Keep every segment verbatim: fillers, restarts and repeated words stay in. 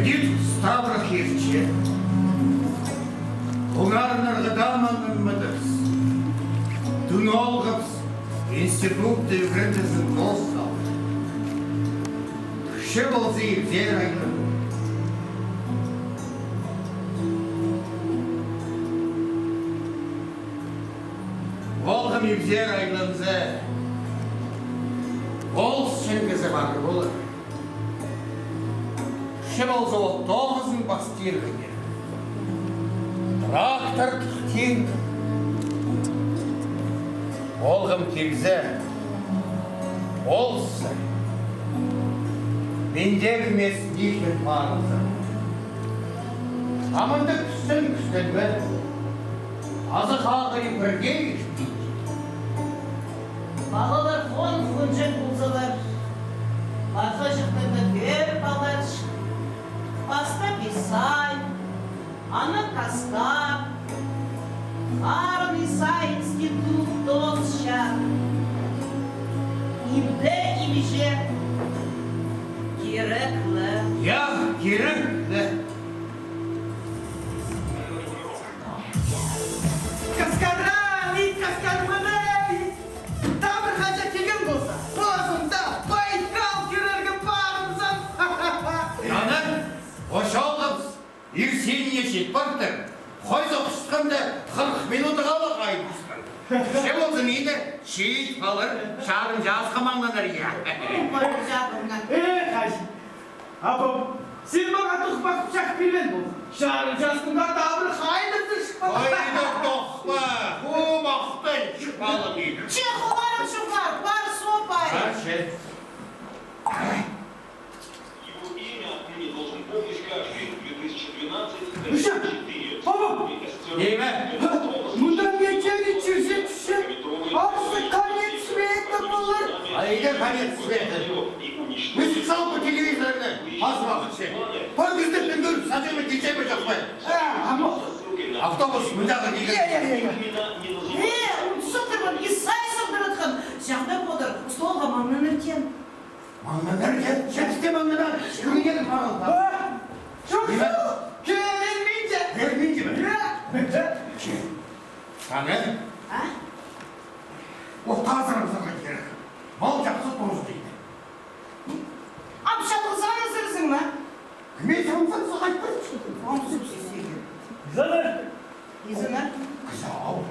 Ставрох иртче. Оңарнарға даа маңнанмадыбыс. Тӱн олғабыс, институтта ӱгренізін тоос салды. Кічіг полза, ибзер айланды. Олғам ибзер айланза, ол сен кізі пар полар. Кічіг полза, ол тоғызын пастирға кирек. Трактор тыхтин. Олғам килзе, ол сай. Мин дее кӧмес нихтен парынзар. Амандап кӱстен кӱстенме. Азах ағыры пірге иртпин. Палалар хон-хонҷаң ползалар, пасха чахтарда кӧр палач, пастап Исай, анаң Каскар, харын Исай институт тоосча. Ибде ибҷе кирек ле. Я, кирек ле. Каскарам, ит каскармын ай! Табырхаҷа килген полза, позымда Байкал кӧрерге парымзар. Ана, ошалғабыс, ирсеніне чит партыр. Хой соғысханда хырых минут ала хайыбысхан. Че болза, мині чит алар, чарым часха маңнанар, я. Эх, ай. Абам, син мағаа тохпах пычах пирбеен ползаң, чарым часханда табырах айдырза чыхпас. Ой, да тохпа, ху, махтанчых палам иді. Че, холларың чоғар, пар сопай. Пар, че. Его имя отныне должен помнить каждый. Две тысячи двенадцать, Миша, папа! Ниме? Мында мечеге чирзе тӱссе, арса конец света полар. Айда конец света. Мӱсік сал пу телевизорны, пазып алча. Пар кізі тӱңгір сазыны килче ме, чох па? А, амох. Автобус мындағы килген. Я, я, я, я. Э, сылдырбын, Исай сылдыратхан. Чағда полар, столға маңнанар теен. Маңнанар теен, честер маңнанар, кӧңнер парылар. А? Чох, ниме? Чох, кӧрінминче. Кӧрінминче ме? Я. Че. Ана? А? Ол тазырамзарға кирек. Мал чахсы тооза тиді. Ам чалғызарға сірерзің ме? Кім зе, ам сағат пір. Ам сірерзің. Изеннер. Изеннер. Кізі ау.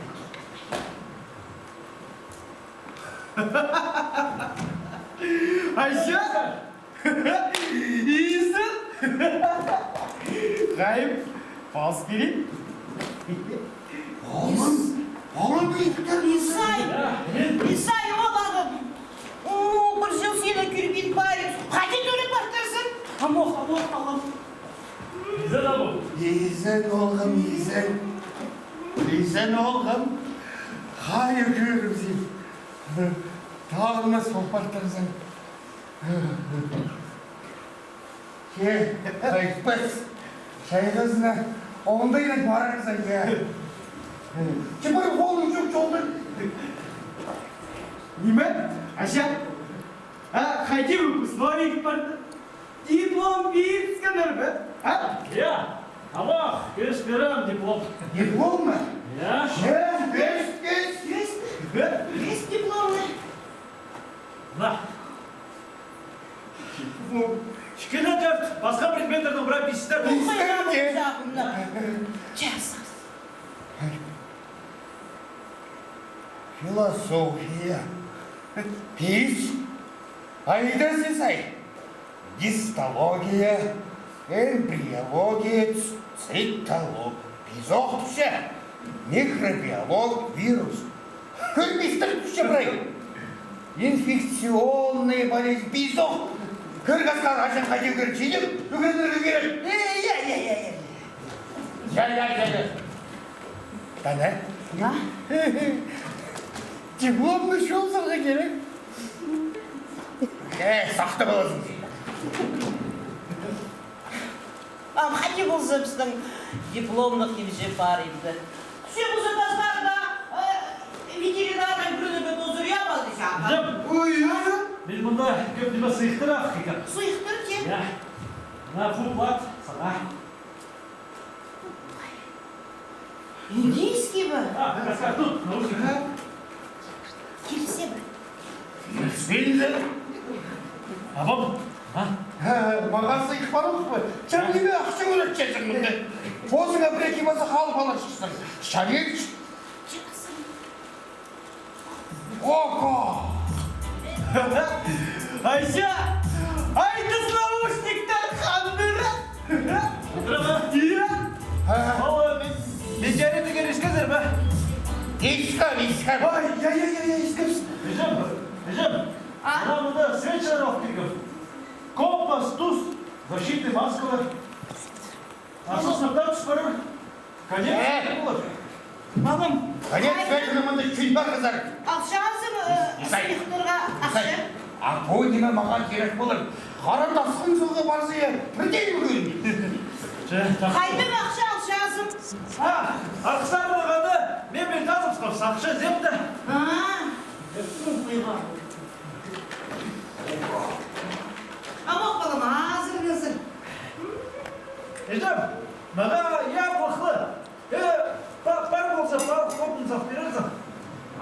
Айша! Изен! Хайым, пас пирем. Оолым, оолым, иттер. Исай! Исай, ол ағам! О, пір чыл сині кӧрбин парим. Хайди тӧріп партырзың? Амох, амох, амох. Изен, абу. Изен, оолым, изен. Изен, оолым. Хайы кӧрібізем. Тағынмас пол партырзың. Че, хайпас. Чайғызына оңдайнаң парарзың, я. Че, пір холың чох чолда. Ниме? Аша? А, хайди выпускной ит парды? Диплом пирібіскеннер бе? А? Я. Амох, кӧс пирем диплом. Диплом ма? Я. Че, кӧс, кӧс. Кӧс? Кӧс дипломны. На. Ікіні тӧрт, пасха предметтернең прай пистер. Пистер де. Философия. Пис. Айда сізей. Гистология, эмбриология, цитология. Пизох тіпче. Микробиолог, вирус. Кӧр, пистер тіпче прай. Инфекционная болезнь, пизох. Кӧр, Каскар, аҷаң хайди кӧр, чидік, ӱгренерге кирек. Э, я, я, я, я. Я, я, я, я. Тана? А? Дипломны чоозарға кирек. Э, сахта полазың. А хайди полза, пістің дипломнығ ибҷе пар иді. Че полза, пастарда, э, ветеринарный ӱгренерге тоозар, я, пазы чаға. Ой, ой, ой. Мин мында кӧп ниме сыйыхтыра, хикар. Сыйыхтыр, че? Я. Мына фут ват сағаа. Индийский ба? А, каска, тут, наушник. Кирсе бе? Кирспинзер. Абам, а? Ха, мағаа сыйых парох па? Чам ниме ахча кӧрчезің мында? Позыңа пір-ікі паза халып аларҷыхсың. Шарич. Ого! Айша! Айдыс наушниктер хандыра! Ия! Ха. Ол, э, мен, мен чаритіге искезер бе? Искем, искем. Ай, я, я, я, я, искем. Іҷем, іҷем. А? Мына мында свечалар алып килгем. Компас, тус, защитный маскалар. Асыл сыртта тус парар. Конец полар. Мамам. Конец света мында чӱн пар, хызар. Алчазым, э, сыйыхтарға ахча. А пу ниме мағаа кирек полар? Хара тасхын сылғы парза, пірдее кӧрінмей. Хайдаң ахча алчазым? А, ахсар парғанда, мен пілдім, сағынчам, ахча ізеп те. А. Амох, палам, азырыңызы. Іҷем, мағаа яблоклы. Э, па-, пар полза, пар, хопын сал пирерзің.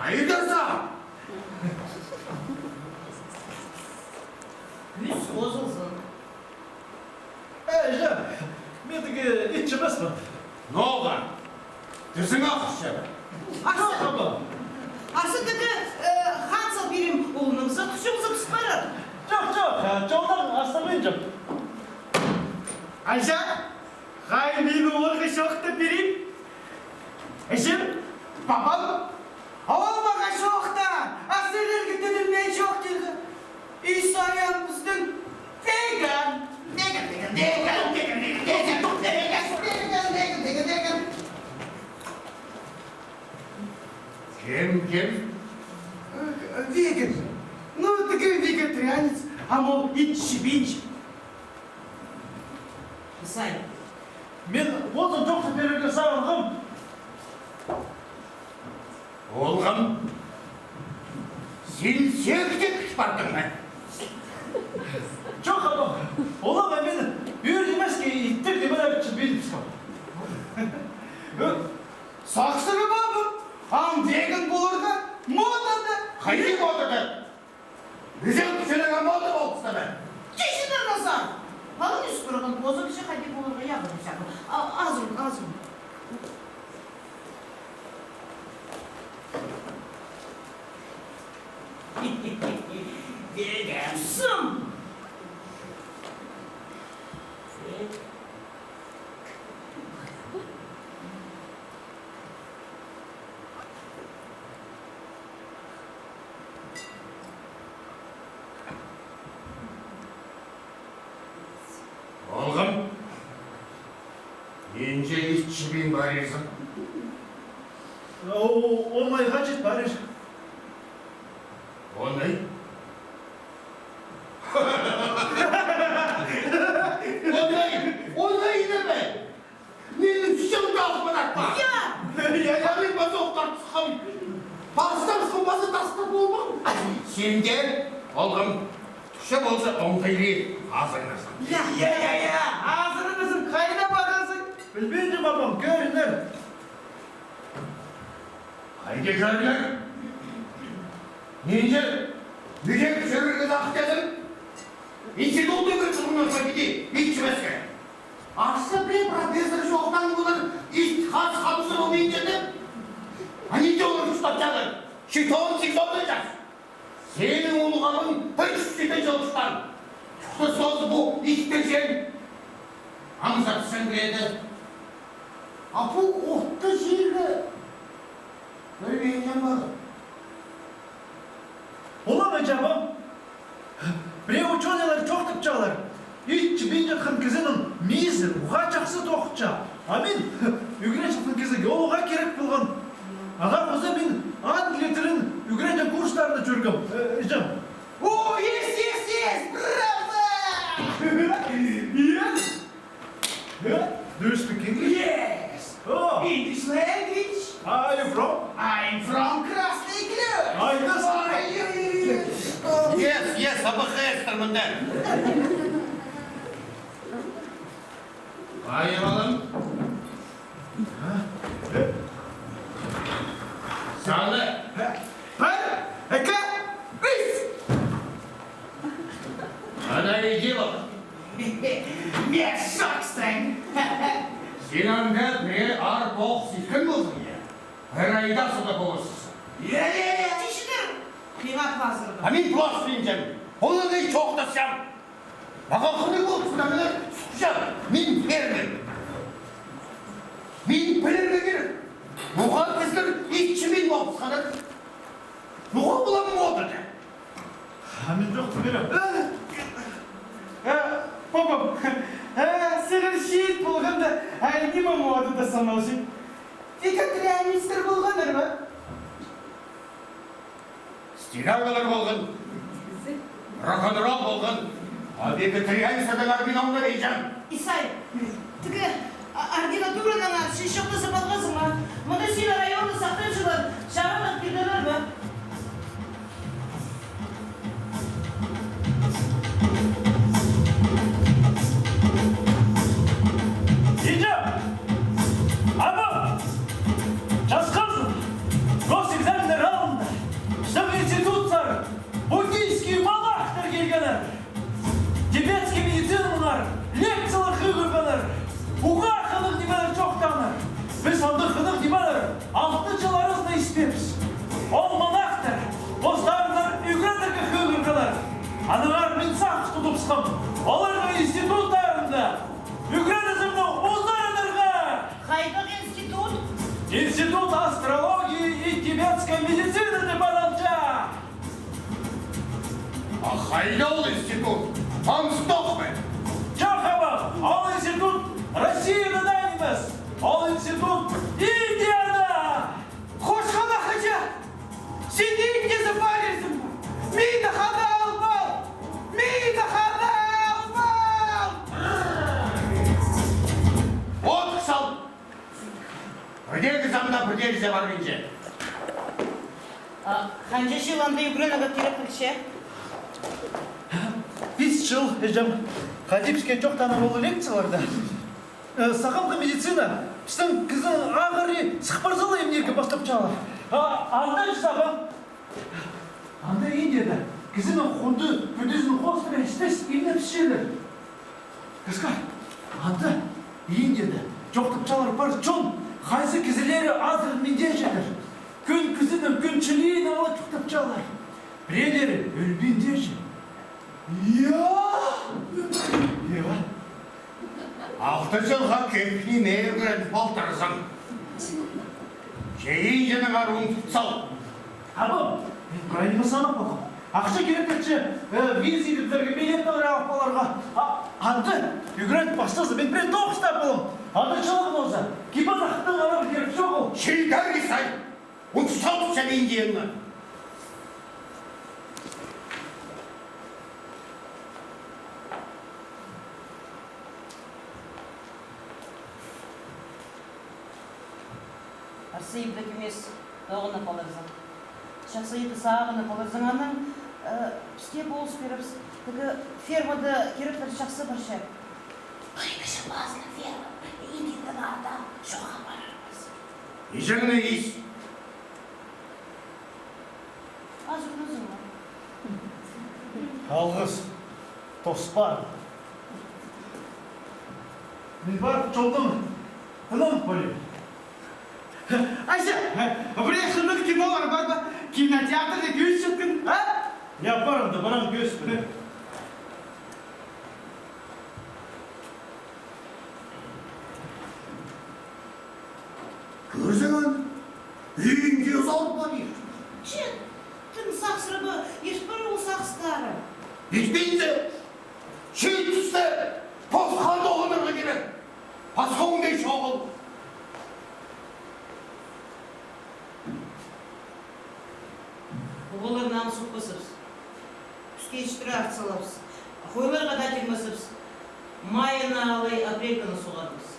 Айдаса! Кӱс озылзын. Э, іҷем, мен тігі итчебеспін. Ноға? Тізең ахча ба? Арса. Ноға ба? Арса тігі, э, хан сал пирем, улуғ намза, тӱсче полза, тӱс парар. Чох, чох, э, чолдаң астырбинчам. Айша! Хай мин оларға чоохтап пирим. Іҷем, папам, ол мағаа чоохтаан, а сірерге тидірмеен чоохтирға. Ис аян пістің веган. Веган, веган, веган. Кем, кем? Э, веган. Ну, тігі вегетарианец, а мол ит чібинче. Исай. Мин позым чоохтап пирерге сағынғам. Олғам, син сектең пардың ма? Чох, абам. Олаң, мин ӧрінмеске иттіг нимелер чібинчем. Сағынчам, абам, ам веган поларға модада. Хайди модада? Ӱзек кӱзелең мода полыбысты ма? Тиҷеңер, Назар! Палаң ӧс парған, позы кізі хайди поларға, я, пір всяком. А, азырын, азырын. Веган сым! Олғам, нинҷе ит чібин парирзың? О-, он айға чит парир. Он ай? Он ай, он ай ниме? Минің чылдағ мынатпа. Я! Я, я. Аны пазох тартысхан. Пастап сымбазы тастап болмаң. Синде, олғам, тӱсче полза, оңдайлы азырынарзың. Я, я, я, я. Азырынарзың, хайда парарзың? Пілбинчем, абам, кӧрінер. Хайди кӧрінер? Нинҷе ӱзек чӧрерге сағынчазың? Институтты пір чылыңнаң сағынча итчебіске. Арса пірее профессор чоохтаан полар, ит хас хамзыр ол нинҷе тіп. А нинҷе олар чуртапчалар? Читон, сиксоннығ час. Синің улуғ абаң пір чӱс читі чыл чуртаан. Чуртас позы пу иттіг чир. Аңсатсаң кіреді. А пу орта чирге пір пенҷем пар. Олаң, іҷем, пірее учёныйлар чоохтапчалар. Ит чібинчеткен кізінің миизі уғаа чахсы тоғынча. А мин ӱгренчеткен кізее ол уғаа кирек полған. Ағаа хоза мин англи тілін ӱгренҷең курстарына чӧргем, э, іҷем. О, yes, yes, yes! Браво! Yes! Э? Do you speak English? Yes! Oh! English language! Are you from? I'm from Красный Ключ! Ай, yes! Ай, ай, ай, ай. Yes, yes, А Б Х С-тір мында. Мешоксың! Син анда пірее аар-тоғыс иткен ползаң, я? Пір айда суда поларзың. Я, я, я! Тишінер! Хыйға плазырға. А мин плазыринчам. Оларны чоохтасчам. Мағаа хынығ ползын, мин сыхчам. Мин фермер. Мин пілерге кирек. Ноға кізілер итчі мин полысханнар? Ноға олар модада? А мин чоохтап пирем. Э, э, папам, э, сірер чиит полғанда, а ниме модада саналча? Вегетарианецтер полғаннар ба? Стилягалар полған, рок-н-ролл полған, а вегетарианецтернең мин оңдабинчам. Исай, тігі, а, ординатуранаң син чоохтазып алғазың ма? Мында сині районда сахтанҷылар чарырлап килгеннер бе? Иҷем! Абам! Часхазым! Госэкзаменнер алнында пістің институтсар буддийский монахтар килгеннер. Тибетский медицинанаңар лекциялар хығырғаннар. Уғаа хынығ нимелер чоохтааннар. Піс андағ хынығ нимелер алты чыл аразында испеебіс. Ол монахтар постарынзар ӱгредерге хығырғаннар. Аннаңар мин сағыс тудыбысхам. Оларның институттарында ӱгредізімні узарадарға. Хайдағ институт? Институт астрологии и тибетской медицины тіп адалча. А хайда ол институт? Панстох па? Чох, абам, ол институт Россияда даа нимес. Ол институт Индияда. Хошханах іҷе, син Индияда парирзың ба? Мині хада алып ал! Мині хада алып ал! От сал! Пірдеезі анда, пірдеезі парғанҷа. А ханҷа чыл анда ӱгренерге кирек полча? Пис чыл, іҷем. Хайди піске чоохтааннар ол лекцияларда. Э, сағамғы медицина пістің кізінің ағыры сых парза ла имнирге пастапчалар. А анда чазағам. Анда Индияда кізінің хунды, пӱдізін хоостыра істес имнепчелер. Каскар, анда Индияда чоохтапчалар пар чон, хайзы кізілері азырап минчеҷеңнер. Кӱн кізінің кӱн чылиинаң ла чоохтапчалар. Піреелері ӧлбинчеҷең. Я! Я! Алты чылға кӧп ниме ӱгреніп полтырзың. Че Индияны ары ундут сал. Абам, мин прай ниме санап алғам. Ахча кирек тіпче, э, виза идіп, сірерге билеттер алып аларға. А анда ӱгреніп пастаза, мин пірее тоғыс тап полам. Анда чылығ полза, кип-азахтығ аларға кирек чоғыл. Чиит, Исай! Ундут сал тіпчем Индияны. Арса идіп нимес, тоғынып аларзың. Чахсы идіп сағынып аларзың, анаң, э, піске полыс пирербіс. Тігі фермада киректер чахсы парча. Пір кізі пазына ферма, Индиядаң арта чоохха парарбыс. Иҷеңні ис. Азырнызың ма? Алғыс, тоспа. Мин парып чолдың тынам полим. Айса, пірее хынығ кинолар пар ба? Кинотеатрда кӧзітчеткен, а? Я, парам да, парам, кӧзіт. Кӧрзең, ан, Индия сор парир. Че, тың сағысха ба, ир пар ол сағыстары. Итпинзе, чиит туста пасха тоғынарға кирек. Пасха оңдай чоғыл. Оғылларны ам сохпасчабыс. Піске итчетіре ат салабыс. Хойларға даа тиңмесчебіс. Майны алай апрельгені соғарбыс.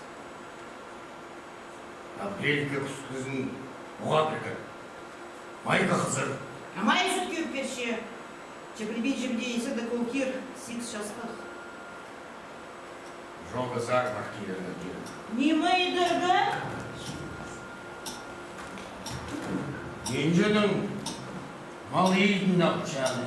Апрельге кӱскізін уғаа пирген. Майға хызыр. А май сӱт кӧп пирче. Чепілбинчем дее, сірерде кол кир, сигіс частығ. Жолда сағынып килерге кирек. Ниме идерге? Индияның мал идін апчаны.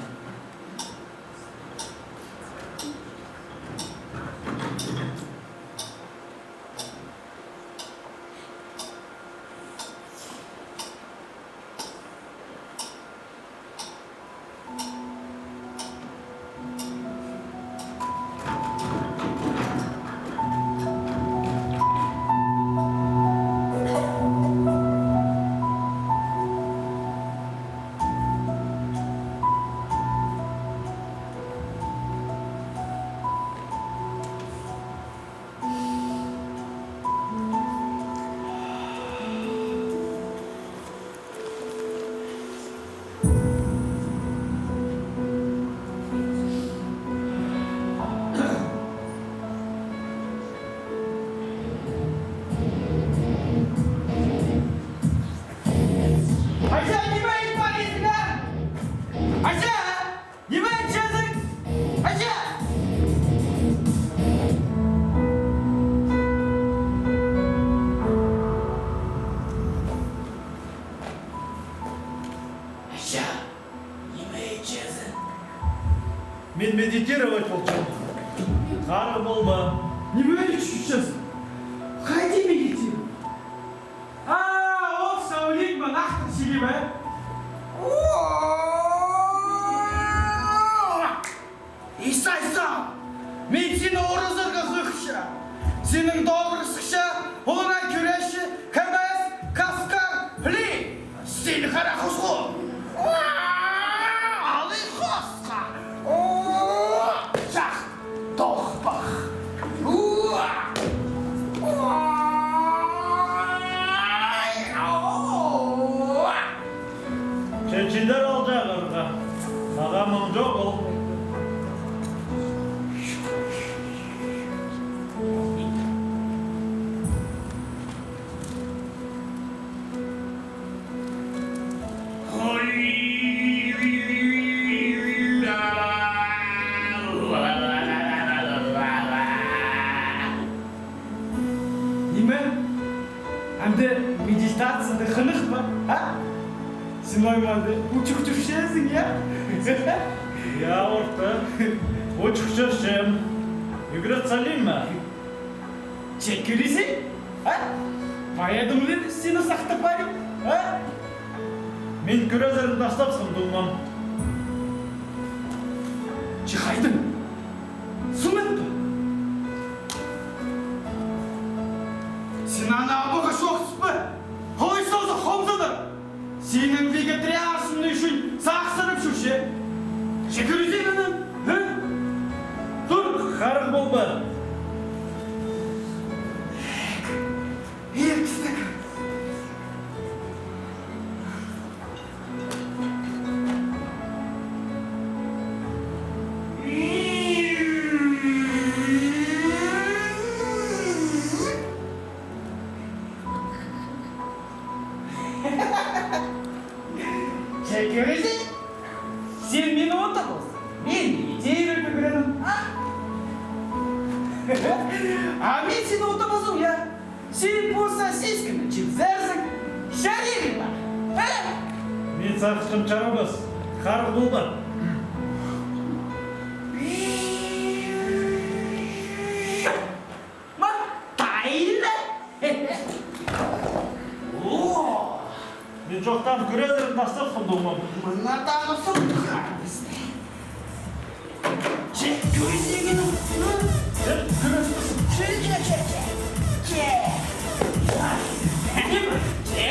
Медитировать полчам. Харығ полба. Ниме чӱчӱчезің? Хайди медитировать? А, ол саулиң ма, нахтың сиги ме? Иса, Иса! Мин сині уразарға хыхча. Синің доғыр сыхча, олына кӱресчі, кебес, каскар, пли. Син хара хусху. Уа! Алай хосха. Уа! Чах, тохпах. Уа! Уа! Уа! Че чидер алҷағарға, сағам оң чоғыл. Ниме? Амды медитацияда хынығ па, а? Син оймаанда учух чӧрчезің, я? Я, орта. Учух чӧрчем. Ӱгрет салим ма? Че кӧрчезің, а? Пай адымлар сині сахтап парир, а? Мин кӱрезерін тастапсам, туңмам. Че хайдағ? Сумет пе? Син аны абаға чоохтаспа. Хой созы хомзадыр. Синің вегетарианцың ӱчӱн сағыссырап чӧрче. Че кӧрчезің аны, а? Тур. Харығ полба. Ир кістік. Че кӧрчезің, син мині утып алзаң, мин тиріг ӱгренем, а? А мин сині утып алзам, я? Син пу сосисканы чіпсерзің, чарир ба? Э? Мин сағынчам, чарабас, харығ полба. Ма, тайына. О! Мин чоохтаан кӱрезерін тастапсам, туңмам. Мына тағы сылтыға. Че, кӧрчезің аны, ы? Че, кӧрчезің. Че, че, че, че. Че. Че, че.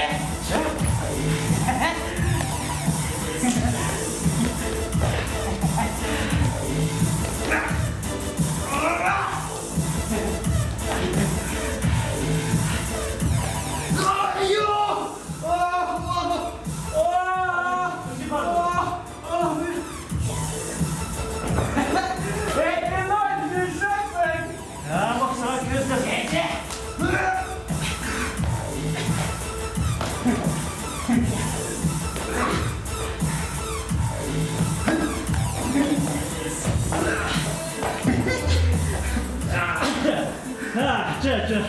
А, че, че.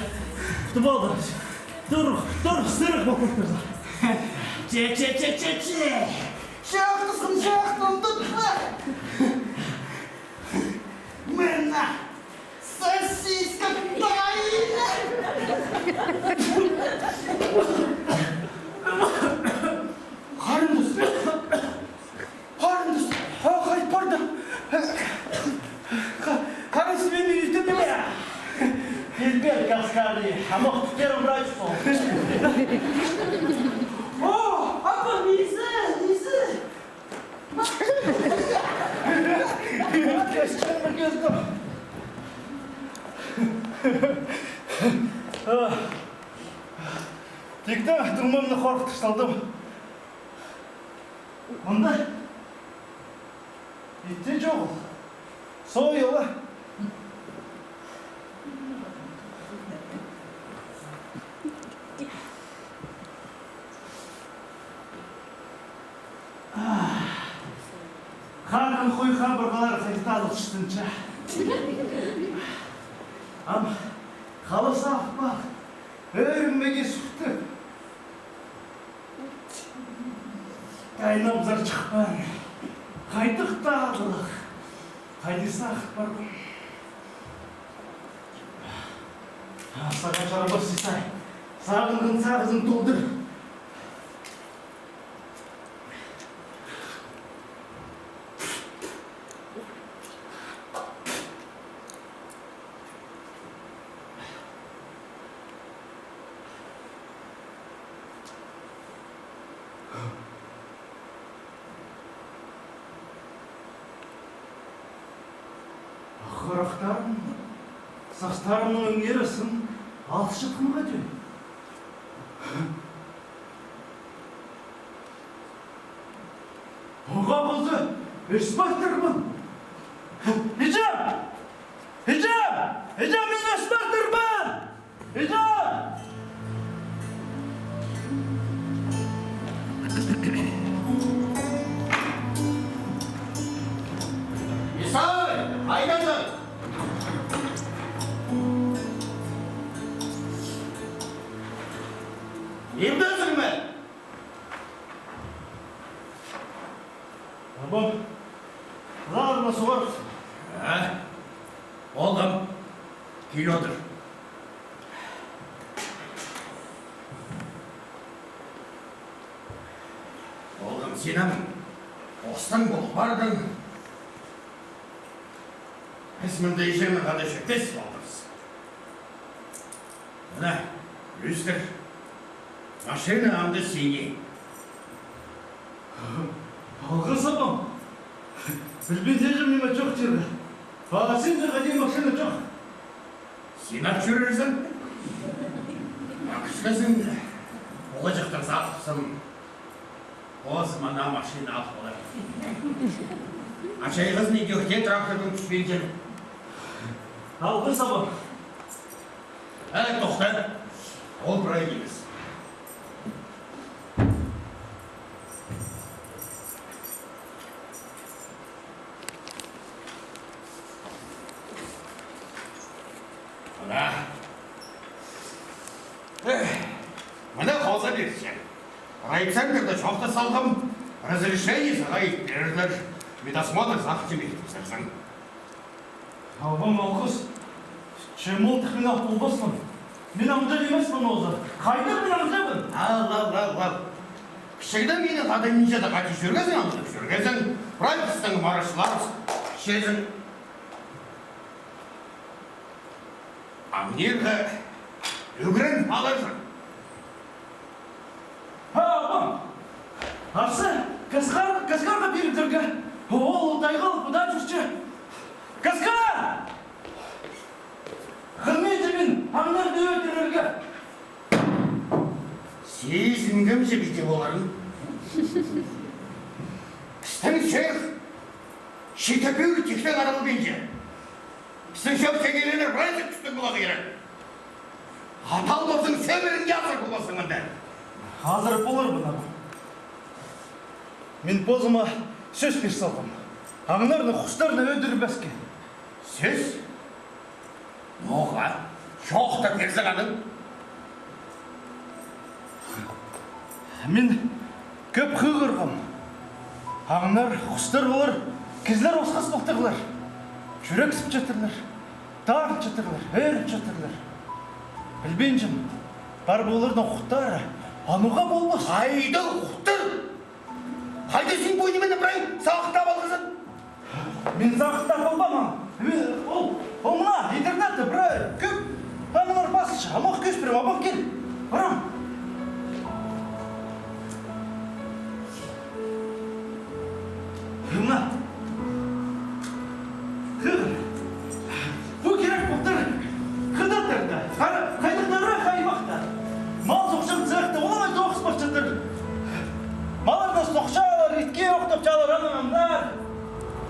Тып алдым. Тур, тур, сырых полып кӧрдім. Че, че, че, че, че. Чахтысым, чахтым, тутпа. Мына сосиска тайына. Харындас. Харындас, а, хайт парды. Ха-, харындас, мин ӱртемнеме. Илбек каскарны, амох пӱтер врач пол. О, апа, низі, низі. Кӧзді, кӧзді. Тикті туңмамны хорыхтыр салдым. Мында ит тее чоғыл. Сойыла. Ханның хой хабырғалар хайта алыстынча. Ам халас аппах, ӧрінмеге сӱхтіп. Тайнап зар чыхпаан. Хайдағ тағлығ. Хайди сағып парғам. А, сағаа чарабас, Исай. Сағынған сағызын толдыр. Харахтарым, састарымның ӧңнері сын алысчатханға тӧӧй. Оға позы ӧс партырбын. Иҷем! Иҷем! Иҷем, мин ӧс партырбын! Иҷем! Исай, хайдазың? Ибдезің ме? Абам, ызаларына суғарыпсың. А? Полғам. Кил одыр. Полғам, син ам постың пол пардың. Піс мында иҷеңнең хада чӧптес полтырбыс. Мына, ӧстір. Машина амды сині. Алғыс, абам. Пілбинчем ниме чох чирде. А синде хайди машина чох. Син ап чӧрерзің. А кӱскезін полҷахтаң сағыпсам, позым ана машина алып алар. А чайғызын идӧк трактордаң тӱспинчем. Алғыс, абам. Ай, тохта. Ол прай нимес. Мына. Эх, мына хоза пирчем. Райцентрда чоохтас салғам, разрешение сағаа ит пирерлер, медосмотр сағынчам, иртірерзің. Абам, алғыс. Че мылтых мин алып полбаспын. Мин аңҷа нимеспін оза. Хайдағ мин аңҷабын? Ал, ал, ал, ал. Кічігде минің хада нинҷе даа хати чӧргезің, аңҷап чӧргезің. Прай пістің марығҷылар чӧрзің. Аңнирға ӱгрен аларзың. А, абам! Арса, Каскар, Каскарға пирібізерге. Ол тайғалығ пыда чӧрче. Каскар! Хынминчам мин аңнарны ӧдірерге. Сизінгем че піди поларын. Пістің цех читі пӱӱр тиктең аралбинча. Пістің чоохтағ килелер прайзы кӱстіг поларға кирек. Хатал ползаң, сӧмірін азыр полбассың анда. Азыр поларбын, абам. Мин позыма сӧс пир салғам. Аңнарны, хустарны ӧдірбеске. Сӧс? Ноға? Чоохтап пирзең аны. Мин кӧп хығырғам. Аңнар, хустар олар кізілер осхас полтырлар. Чӱрексіп чатырлар, таарынчатырлар, ӧрінчатырлар. Пілбинчем, пар поларның хустары, а ноға полбас? Хайдағ хустар? Хайда син пу нимені прай сағыптап алғазың? Мин сағыптап албаам. Мин, ол, ол мына интернетте прай кӧп аңнар пазылча. Амох кӧзіт пирем, абам, кил. Парам. Мына. Хы. Пу кирек полтыр хыдаттарда. Хара, хайдағ даа аймахта. Мал сохчаң цехта олаңай тоғыс парчатыр. Малларны сохчалар, итке охтапчалар, анаң аңнар.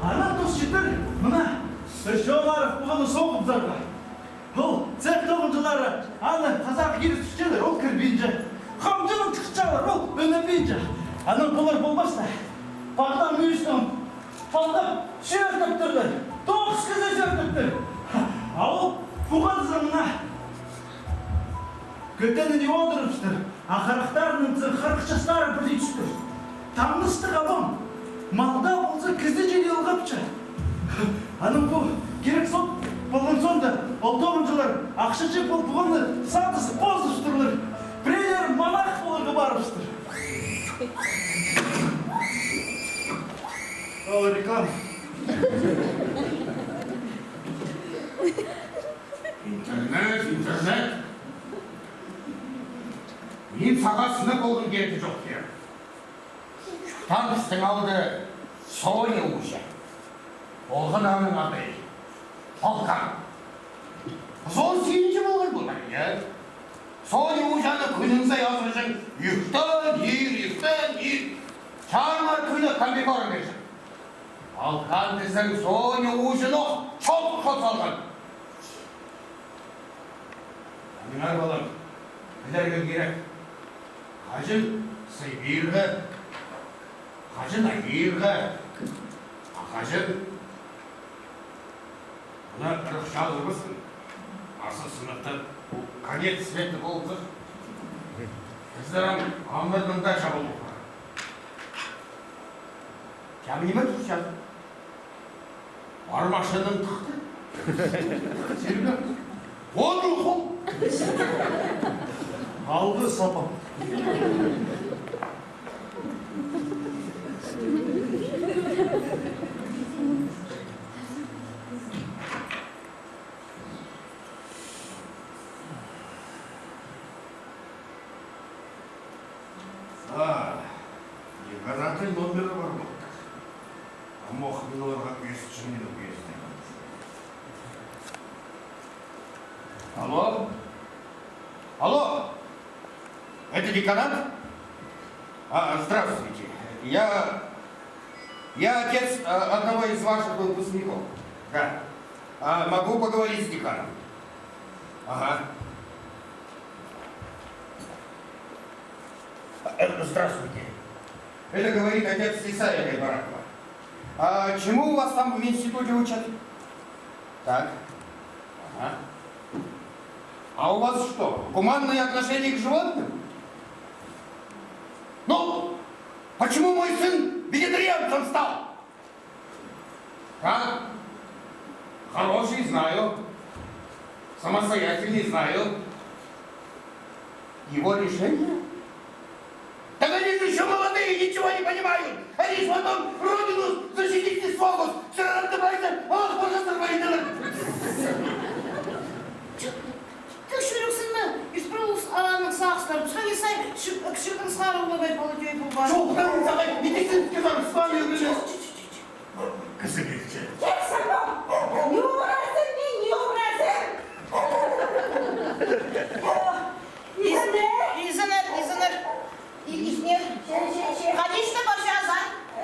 Анаң тус читір, мына, Чоңаров пу хана соғыбызарға. Ол цех тоғынҷылары аны хазаға киріп тӱсчелер, ол кірбинче. Хамҷынаң чыхчалар, ол ӧнепинче. Анаң полар полбас та, пағдаң мӱӱстең палдап сӧӧртептірлер. Тоғыс кізі сӧӧртептір. А ол пу хадызы мына кӧтеніне одырыбыстыр. А харахтарының цех харахчастары пірдее тӱстір. Таң ыстығ, абам. Малда полза кізі чіли ылғапча. Анаң пу кирек сот полған соонда, ол тоғынҷылар ахча чӧп пол пуғаны садызып позыбыстырлар. Пірелері монах поларға парыбыстыр. Ол реклама. Интернет, интернет. Мин сағаа сынап полғым килче, чох, тее. Чуртаан пістің аалда Соня ууҷа. Полған аның ады Полкан. Зор синҷі полған полар, я. Соня ууҷаны кӱннің сай азыраҷаң, иртен ир, иртен ир. Чарынға кӱнде комбикорм пирҷең. Полкан тізең Соня ууҷаны ох чоохтап салған. Аннаңар, палам, пілерге кирек. Хаҷан Сибирьге, хаҷан Аирға, а хаҷан мына ырах чазырбассың. Арса сынап та, пу конец света полып тур. Пістің ам амырның даа чабылып пар. Чам ниме турча? Пар машинаң тыхты. Сирге. Одыл хол. Алғы сапа. А, деканаттың номері пар полтыр. Амох мин оларға кӧзітчем, мин ол кӧзідім. Алло? Алло? Это деканат? А, здравствуйте. Я, я отец, а, одного из ваших выпускников. Да. А, могу поговорить с деканом? Ага. Э, здравствуйте. Это говорит отец Исаия Байбаракова. А чему у вас там в институте учат? Так. Ага. А у вас что, гуманное отношение к животным? Ну, почему мой сын вегетарианцем стал? Как? Хороший, знаю. Самостоятельный, знаю. Его решение? Так они же ещё молодые, ничего не понимают. Они ж потом родину защитить не смогут. Всё равно ты бойся, а вот пожалуйста, родина. Тың чӱрексінме, ӱс пір улус аның сағыстар. Піске не сай, кічіг, кічіг тың сығара улабай пала тӧӧй полбаан. Чоохтарың сағай, медицинский бар, Испания. Кізі килче. Кел, сапам! Не ӱгрензің, не, не ӱгрензің? Изеннер, изеннер, изеннер. И, изеннер. Че, че, че. Конечно, пар чазаң. Э,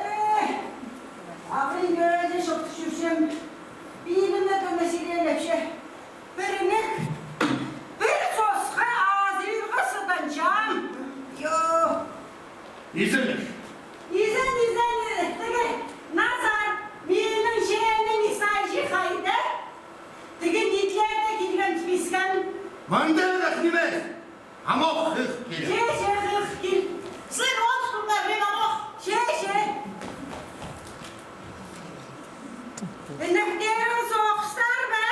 ағырин кӧзі чоохтап чӧрчем. Пилімні тонна сирелепче. Пірінек, пір сосха азирға сыданчам. Йо. Изен. Изен, изен, тігі Назар, минің чииниң Исайҷы хайда? Тігі нитлерде килген тіпчезің? Мында ах нимес. Амох хых кил. Че, че, хых кил. Сірер отыс пулдар, мин амох. Че, че. Інектерің соғыстар ба?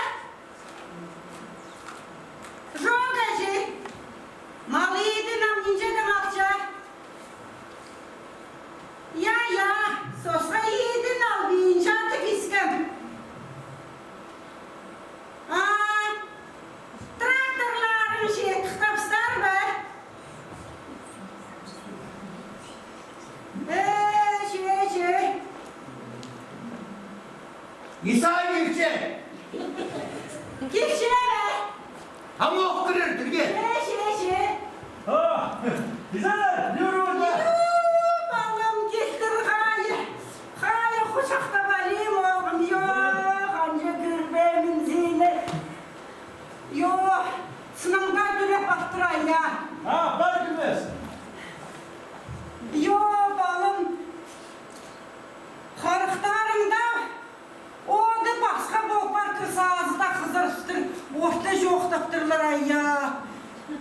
Чох, іҷе. Мал идін албинча даа алча. Я, я, сосха идін албинча тіп искем. А, тракторларың че тыхтапсар ба? Э, че, че. Исай килче. Килче бе? Амох кірер тігде. Че, че, че. А, Исай, не ӱр орда? Ё, палам, килтір хайы. Хайы, хучахтап алим, оғым, ё, ханҷа кірбе мин сині. Ё, сынаңда тӱреп аттыра, я. А, пар килбес. Ё, палам. Харахтарыңда оды пасха полып парып, сазыда хызырыстыр, орта чоохтаптырлар, айя.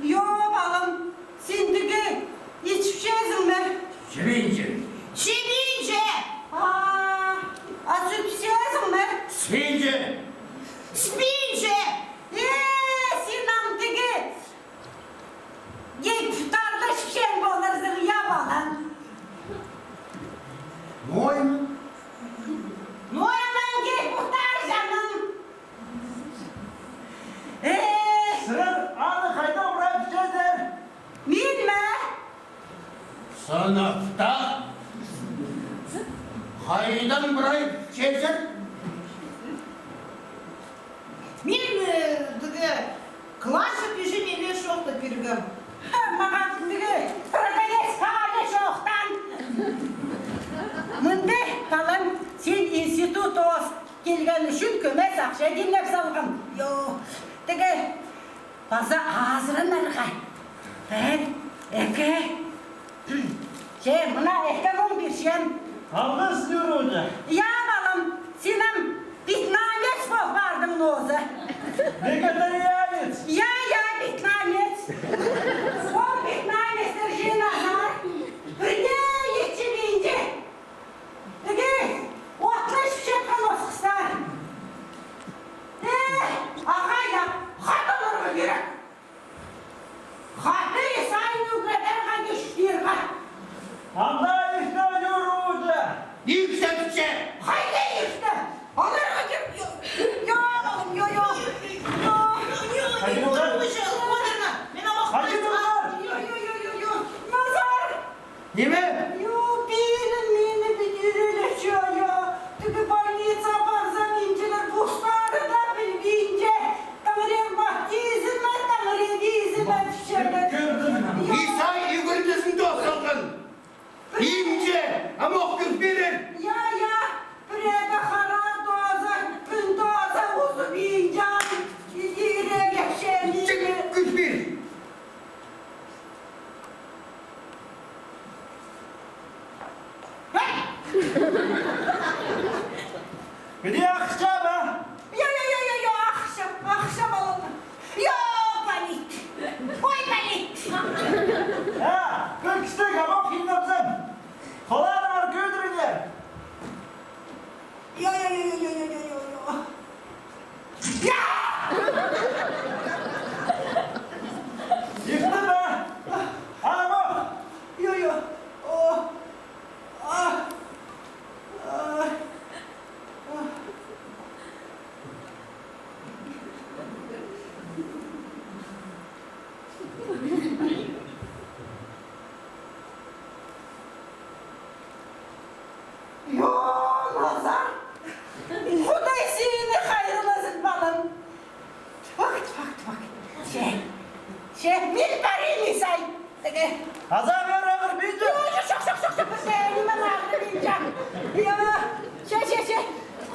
Ё, палам, син тігі ит іпчезің ме? Чібинче. Чібинче! А, а сӱт ісчезің ме? Іспинче. Іспинче? Э, син ам тігі гей пухтарны ісчең поларзың, я, балам? Ноо ам? Ноо ам гей пухтар, чаным? Э. Сірер аны хайдаң прай пілчезер? Мин ме? Сыныпта хайдаң прай пілчезер? Мин, э, тігі класс чӧрчем, мин ле чоохтап пиргем. Ха, мағаа тігі продавец хаа ле чоохтаан. Мында, палам, син институт оос килген ӱчӱн кӧмес ахча тимнеп салғам. Йо, тігі паза азыранарға. Пір, ікі. Че, мына ікі муң пирчем. Алғыс, Нюра. Я, балам, син ам вьетнамец пол пардың нооза. Вегетарианец. Я, я, вьетнамец. Ол вьетнамецтер, че, Назар, пірдее итчебинче. Тігі отны ічіп чатхан осхыстар. Э, ағай, я, хат аларға кирек. Хатты исайын ӱгредерге киштирге. Анда иртте, Нюра. Иртте пілче. Хайда иртте? Аларға кир-, йо, йо, йо, йо. Хайда олар? Хайда олар? Йо, йо, йо, йо, йо. Назар! Ниме? Йо, пиинім мині пӱдірелер, чо, йо. Тігі больница парзам, инҷілер пустары даа пілбинче. Таң ревматизм ме, таң ревизм ме тіпчелер. Кӧрдім. Исай ӱгредізін тоос салған. Инҷі, амох кӧс пирер. Я, я, пірее дее хараа тооза, кӱн тооза узубинчам. Иди, ирелепчем. Чік, кӧс пир. Где ахча ба? Йо, йо, йо, йо, йо, ахча, ахча, балам. Йо, палит. Ой, палит. Ә, кӧр кістіг, амох хиннапсам. Холааныңар кӧдіріңер. Йо, йо, йо, йо. Иртті бе? Ана ма? Йо, йо. О. А. А. А. Йо, Назар! Худай сині хайырлазын, балам! Тпак, тпак, тпак. Че, че, мин парим, Исай. Теге. Азағыр ағыр, мин де. Йо, йо, чох, чох, чох, чох, пісте, ниме ағыр, мин чох. Йо, че, че, че.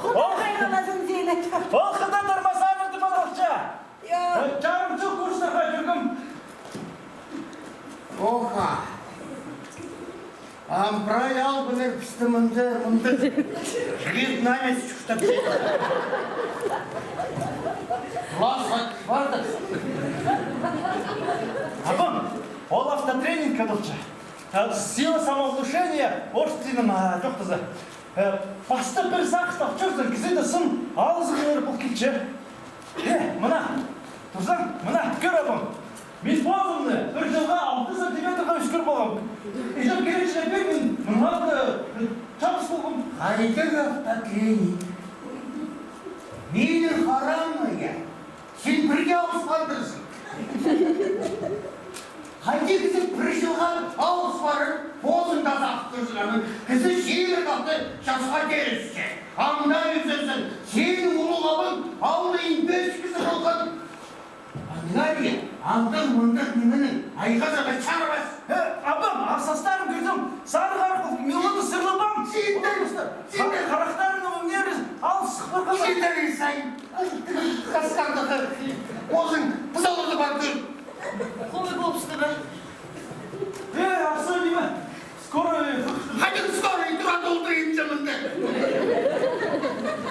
Худай хайырлазын сині. Ол хыда тырмасаны тіп алча. Йо. Э, чарым чыл курстарға чӧргем. Оха. Ам прай албыннар пісті мында, мында. Вьетнамец чуртап. Класс барды. Абам, ол автотренинг адалча. Э, сила самовнушения, орыс тілінең, а, чоохтаза. Э, пастап пір сағыстап чӧрзең, кізіде сын алызығлар пол килче. Э, мына, турзаң, мына, кӧр, абам. Мин позымны пір чылға алты сантиметрға ӧскір полғам. Иҷем киречіне пеер, мин мынғалды, э, чабыс полғам. Хайдағ автотренинг? Минің харамайа. Син пірге алыс пардырзың. Хайди кізі пір чылға алыс парып, позын таза ап турзың, анаң кізі чибіргі алты часха теерісче. Анда ӧсчезің, синің улуғ абың алты он пис кізі полған. Аннаңар андағ-мындағ нимені айғазарға чарабас. Э, абам, арсастарым кӧрзем, сарығ арығ пол, мин оларны сырлабам. Синдер, синдер. Харахтарыңның ӱннері алыс парған. Синдер, Исай. Хасхардағы позың пызаларны пар кӧр. Хомай полыбысты ба? Э, арса, ниме? Скорый. Хайдағ скорый, тура толдырайынча мында.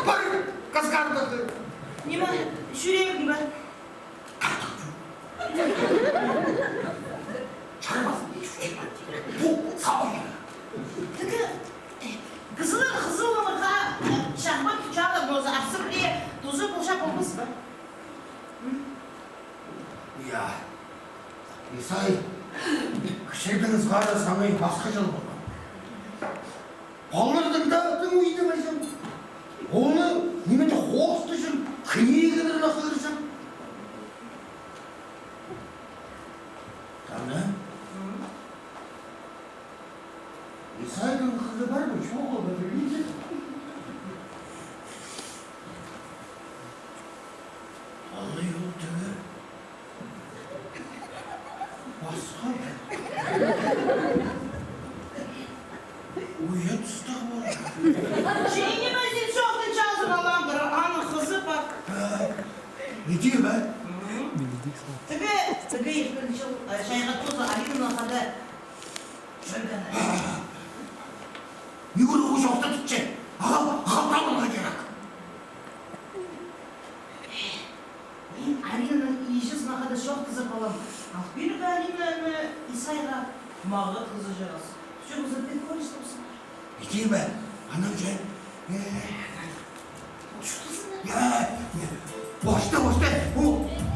Пар, Хасхардағы. Ниме, чӱрегің ба? Чарбас, пу, сау. Тігі, э, кізілер хызылларға, э, чарбан тутчалар, позы арсыр, Я, Исай, кічігдең сығара саңай пасха чыл полған. Палаларның даа тың уйдымаҷаң. Оны ниме дее хостыҷаң, книгазар ла хығырҷаң. Ана? Исайдың хызы пар ба, чоғыл ба, пілбинчем. Алай ол тігі пасха. Уя тустағ пар. Че ниме син чоохтаң чазып алаңғыр, аның хызы пар. А, иди бе? Тігі, тігі ікінҷі чайға тооза Алинанаң хада чӧргені. Ӱгреніп чоохтатча, ағаа халталарға кирек. Мин Алинаның иҷезінең хада чоохтазар полам. Ал пирге Алина ниме Исайға мағат хызы чарас. Чоғызы пет көріс тапсынар. Иди бе, анаң чай. Э, я, я. Пошты, пошты. Пу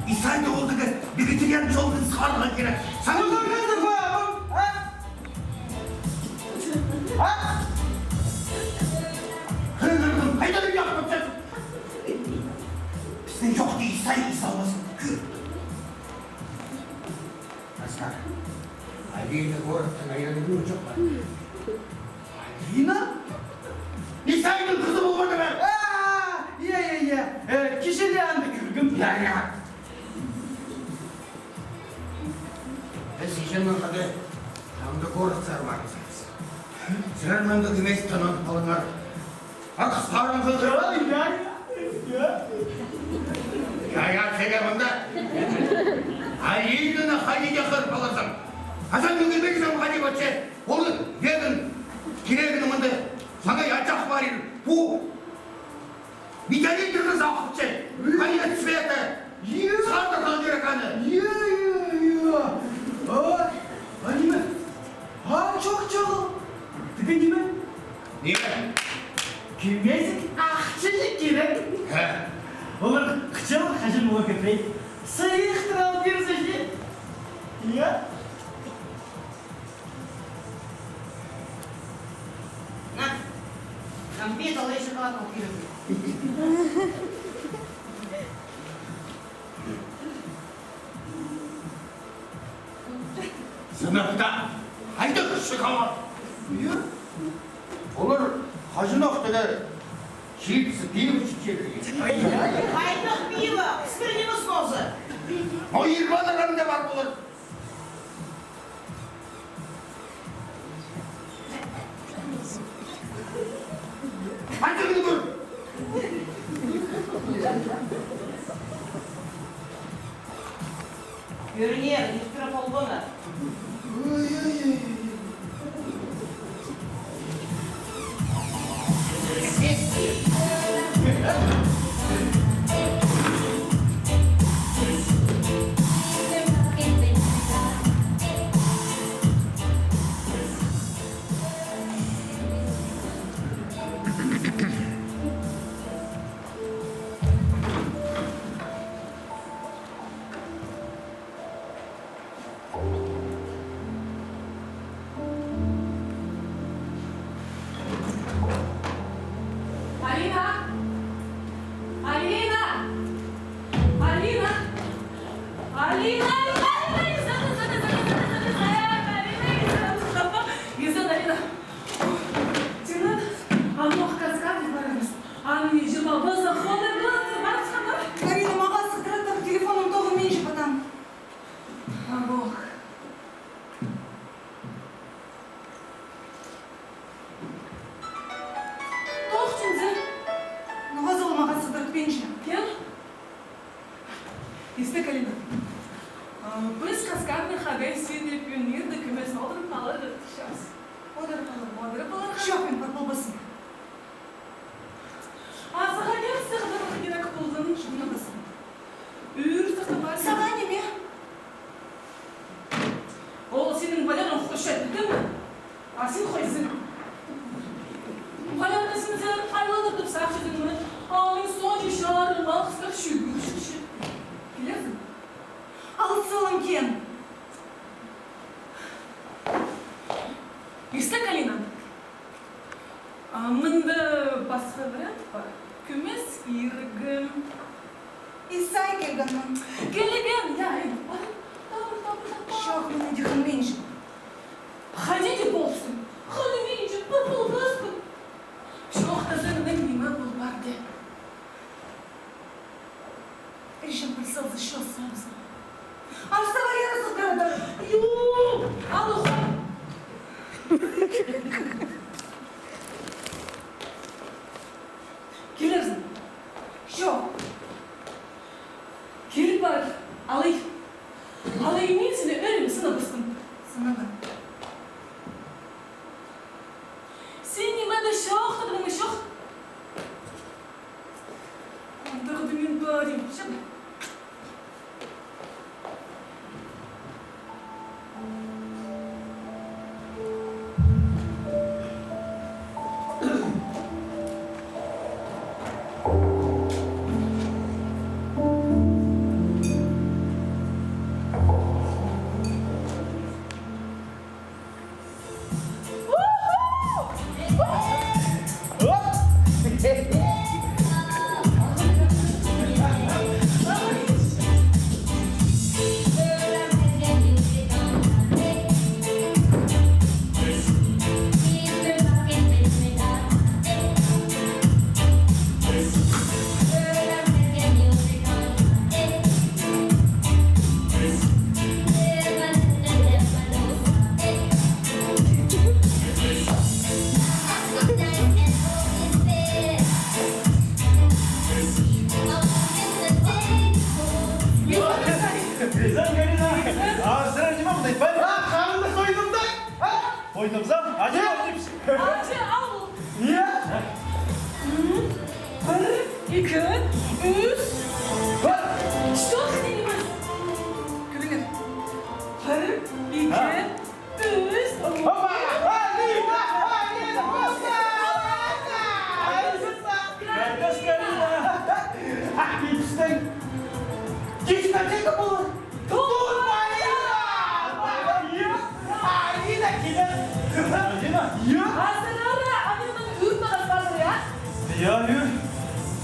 Исайны ол тігі вегетариан чолдаң сығарарға кирек. Сағам. Хығырдың ба, а? А? Хығырдым. Хайда, ниме чоохтапчазың? Пістің чоохты Исай ис алмасын. Кӧр. Аскар, Алина городтаң айрылған чох па? Алина? Исайның хызы полбады ма? А, я, я, я. Э, кичее анда кӧргем. Я, я. Піс иҷеңнең хада анда городсар парарбыс. Сірер мында кӧмес тынанып алыңар. Ах, сарың хызы. Я, я, я. Я, я, сірер мында. Алинаны хайди дее хығырып аларзың. Азан кӧрбеезің хайди пасча. Ол веган кирегінің мында саңай ачах парир. Пу виталитрі сағыпча. Конец света. Сағынарға кирек аны. Е, е, е. А, а ниме? А, чох, чох. Тігі ниме? Ниме? Кӧмес ағаа ахча кирек. Хе. Олар хынча, хаҷан олар кӧп. Сыйыхтыра ал пирзе чи. Я? На, кампет алай, шоколад ал пирем. Сынап та, хайдағ шоколад? Олар хаҷанох тігі чипсы, пиво ічіп чӧрген. Хайдағ пиво? Пістің нимес нооза. О, ирбаларында пар полар. Андағны кӧр. Ӧрінер, иртіріп алғаны. Ой-ой-ой. Алина! Алина! Алина! Алина! Алина! Алина! Изен, Алина! Тимур, амох каскад парарбыс. Аның иҷе-пабазы ходар полар, парсыннар. Карина, мағаа сыдыраттар, телефоным тоғынминча, патам. Амох. Тох чӱнзе. Ноға ол мағаа сыдыртпинча? Кем? Исте, Карина. А, піс каскадны хада сидіп, пионерді кӧмес одырып аларға тырысчабыс. Одырып аларға. Одырып аларға. Чох, мин пар полбаспын. А сағаа кем сыдырарға кирек полған? Чох, полбаспын. Ӱр сыхтап пар. Сағаа ниме? Ол синің Валераң хосчат, пілдің ме? А син хойзың. Валераны син айландыртып сағынчазың ма? А мин соонҷа чарым алғыстар чӱгӱрчем. Килерзің? Алыс Салам, кем? Истек, Алина. А, мында пасха вариант пар. Кӧмес иргім. Исай килгенмін. Килген, я, я. Пар, пар, пар, пар. Чох, мына тихонминче. Хайди дее ползын. Хайди минче, пар, пар, пар. Чох, тізеңнең ниме пол парды. Іҷем пір салза, чоос салза. Арса варирызы кірді. Ю, алуха. Килерзің. Чох. Кил пар. Алай. Алай мин сині ӧрім сынабыстым. Сынабын. Син ниме дее чох, тағдырым чох. Андағ даа мин парим. Чап. Изен, Галина, а сірер ниме мындағ? А, ханымды сойдым да? А? Сойдым за? Аҷа, я, ал, тіпче. Аҷа, ал. Я? М, пір, ікі, ӱс. Пір. Что ты не можешь? Кӧріңер. Пір, ікі, а? Ӱс. Опа! Алина! Алина! Алина! Алина! Кайда Алина? Ах, килістің. Дискотека полар. Тумбайра! Алина килер. Алина? Я? Азырары Алинаның ӱр тағас пазыр, я? Я, ӱр.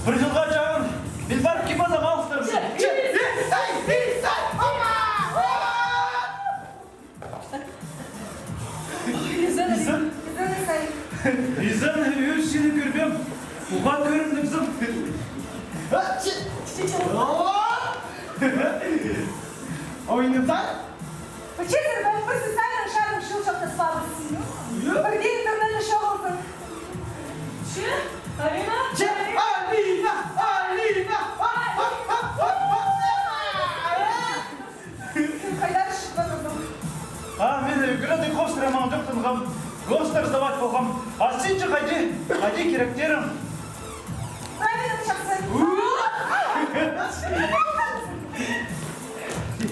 Пір чылға чағын. Мин парып кип алзам, алыстырым. Че, че, че, исай, исай, ама! Ой, изен, изен. Изен, исай. Изен, ӱр сині кӧрбеем. Уғаа кӧріндігзің. А, че, че, че. О! Ойнап сар? Че, сірер пір сысайнаң шарың чыл чоохтаспабыс. Ю? Пірдее интернетте чоғылзын. Че, Алина? Че, Алина, Алина! А, а, а, а, а, а! Хайдар чыхпадың? А, мин, э, градый костыра маңҷоқтанғам, костыр сдавать полғам. А син че хайди, хайди киректерің? Правильно, чахсы. У!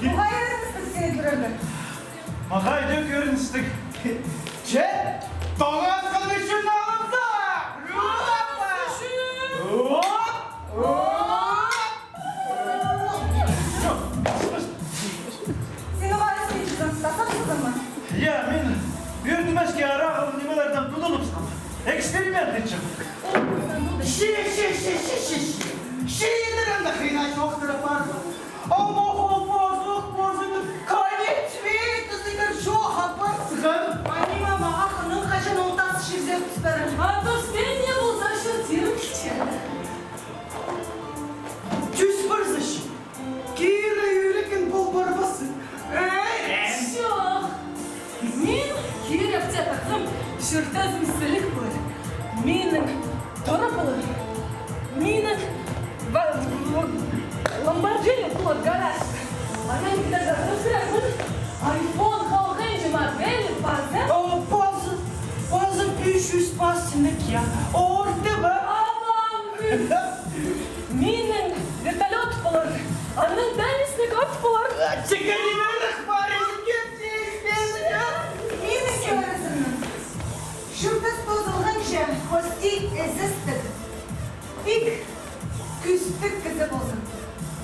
Мағаа ӧріністіг сині кӧрерге. Мағаа дее ӧріністіг. Че, тоғасхан ӱчӱн алынза! Тоғасхан ӱчӱн! Оп! Оп! Син оға іске чыдың, тастапсызың ма? Я, мин ӧрінмеске арағым нимелердең тудынып салғам. Эксперимент итчем. Че, че, че. Че идерінде хыйна чоохтырып парды. Амох, ол позых, позых, конец света, сігер чоох апарзың. А ниме, мағаа хынығ хаҷан ол тас чирзер тӱс парар. А тас пеен не полза, чӧртирім килче. Тӱс парза чи, кире ӧрекең пол парбассың. Ай, чох. Мин киректе парзам, чӧртезім сіліг полар. Минің тура полар. Минің ва-, в-, Ламборджини полар, гараж. Анаң кидерге тапсырарбын. Айфон халғанҷы модель паза. О, паза, паза пис чӱс пас сімек, я. Орты ба? Алам. Минің вертолёт полар. Анаң теннисный корт полар. Чекалинарах парызын кӧп тиіспезі. Минің кӧрізімнің. Чуртас тоозылғанҷа, хости ізестіг. Пик кӱстіг кізі ползын.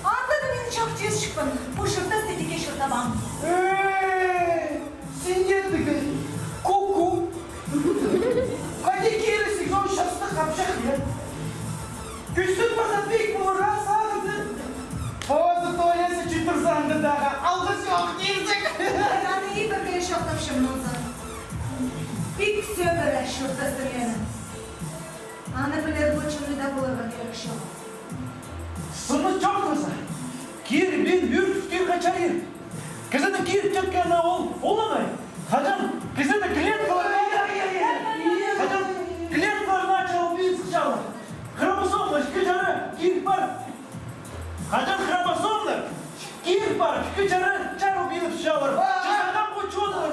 Анда даа мин чох тиисчікпін, пу чуртас тидіге чуртас. Эй, син дее тігі, ку-ку. Хайди кирі сигізон частығ хапчах, я? Кӱстіг парза, пик полар, а, сағызы. Позы тоясы читірзең дее, алғыс чох тирзің. Аны ибіргее чоохтапчам, ноза. Пик сӧбіре чуртастың ӧӧнін. Аны пілер пу чонда поларға кирек чох. Сынны чоохтаза, кирбин ӱр кирге чарир. Кізінің киріп читкені ол, ол оңай. Хаҷан кізіні клеткалар, хаҷан клеткалар начал бин сыхчалар. Хромосомалар ікі чары киріп пар. Хаҷан хромосомалар киріп пар, ікі чары чарыл бин сыхчалар. Чазағам учёныйлар.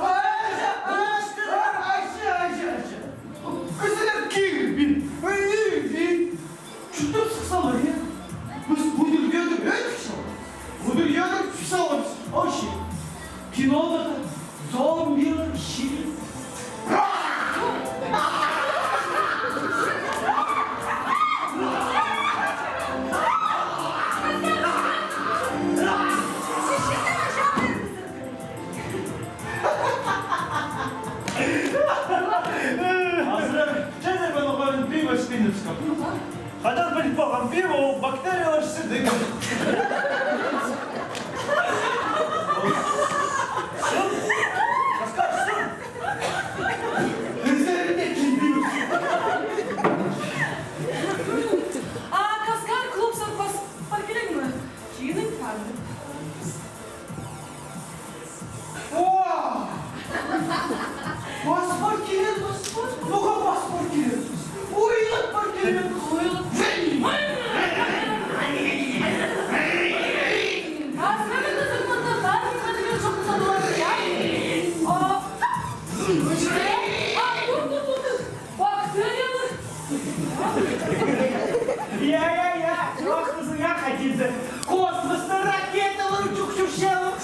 Кізілер кирбин, ӧй, ӧй, ӧй. Чуртап сыхсалар, я? Піс удур-ӧдір ӧтіп саламыс. Удур-ӧдір піс саламыс. Вообще. Киноларда зомбилар чіли. Азырап, чайнап алғам пиво с Пинерском. Хайдаң піліп алғам, пиво ол бактериялар сідік. Сын. Каскар, сын. Ізеріне килбеймін. А Каскар клуб сатпас паркелең ме? Киліп парып. О! Паспорт килер, паспорт. Ноға паспорт килер? Ойлап пар килер. Ойлап. А, тур, тур, тур, тур. Бактериялар. Я, я, я, чоохтазың, я, хайди. Космоста ракеталар чух-чух чалып.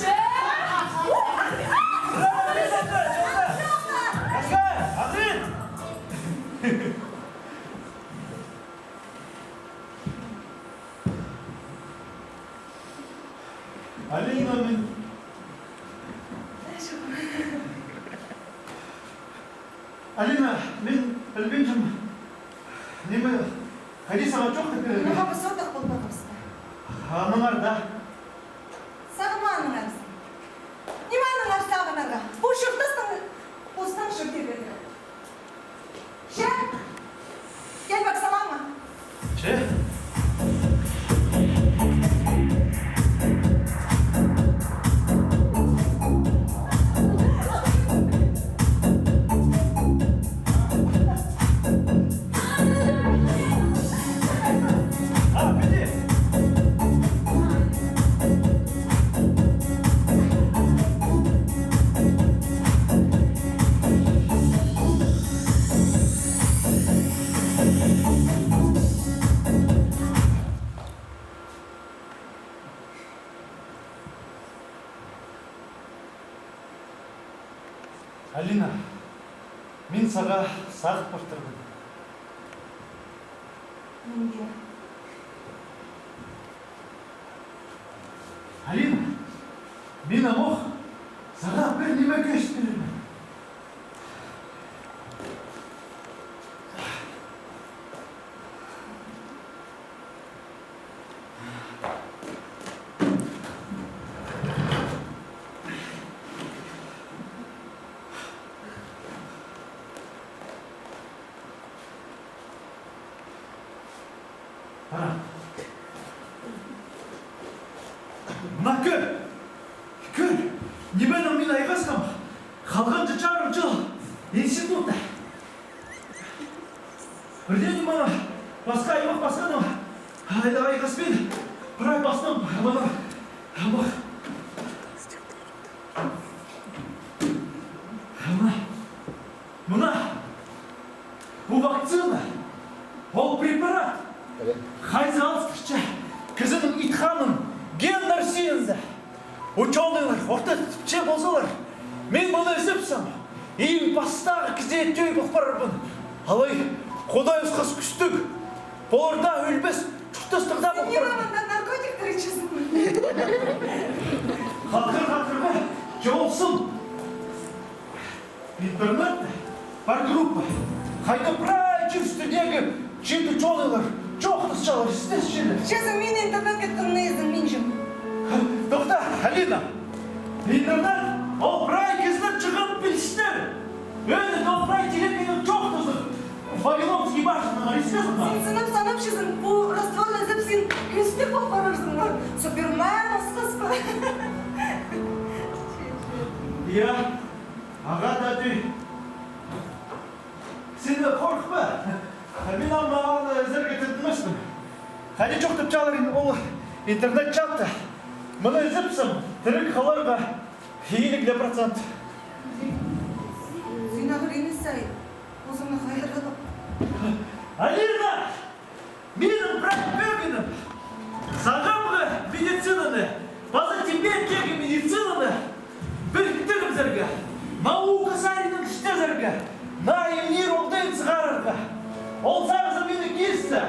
Алина, мин Алина, мин пілбинчем, ниме, хайди сағаа чоохтап пирерге. Ноға піс ортах полбаабыс па? Аннаңар даа. Сағынманыңар. Ниме аннаңар сағынарға? Пу чуртастың постаң чӧргені. Че? Кел, пар салам ма? Че? А, піди. Алина, мин сағаа сағыт партырбын. Мин дее. Алина, мин амох сағаа пір ниме кӧзіт пирербін. Ана. Мына кӧр. Кӧр. Нименең мин айғасхам. Халғанҷы чарым чыл институтта. Пірдеңе мына пасха аймах, пасха аймах. Ай, айғаспин. Прай пастым. Мына. Аймах. Мына. Мына. Пу вакцина. Ол препарат. Хайзы алыстырча кізінің итханын, геннер синзі. Учёныйлар орта тіпче ползалар, мин мыны ізепсем, иң пастағы кізее тӧӧй пол парарбын. Алай Худай осхас кӱстіг. Полар даа ӧлбес, чуртастығ даа пол парар. Син ниме мында наркотиктер ічезің? Хатхыр, хатхыр, Интернетте пар группа, хайда прай чир ӱстӱндегі чиит учёныйлар чоохтасчалар, істесчелер. Чазым, мин интернетке тың на ізенминчем. Тохта, Алина. Интернет, ол прай кізілер чыған пілістер. Ӧӧні дее ол прай телекейде чоохтазар. Вавилонский башняны ма, искезің ме? Син сынап санапчазың, пу раствор ізеп, син кӧстіг пол парарзың ма? Супермен, осхас па? Я, ағаа даа тӧӧй. Син хорыхпа. Мин ам аны ізерге тыртынмаспын. Хайди чоохтапчалар ин ол интернет-чатта. Мыны ізепсең, тіріг халарға илиг ле процент. Син ағырин, Исай. Позыңны хайдағ. Алина! Минің прай пӧгінім сағамғы медицинаны паза Тибеттегі медицинаны піріктірібізерге, наука саринаң істезерге, наа мир оңдайын сығарарға. Ол сағызым мині кисті.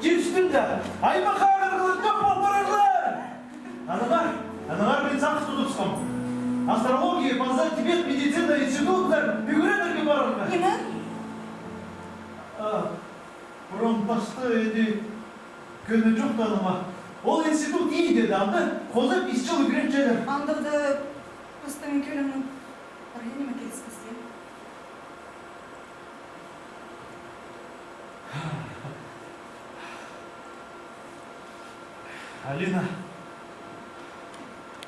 Кистінде аймах ағырығлар тӧк пол парарлар. Аннаңар, аннаңар мин сағыс тудыбысхам астрология паза Тибет медицина институттарын ӱгренерге парарға. Ниме? А, пурун пасты иди кӧні чоохтаным ма. Ол институт Индияда, анда хоза пис чыл ӱгренчелер. Андағда пастың кӧлемнің пір ниме киліспес, я? Алина,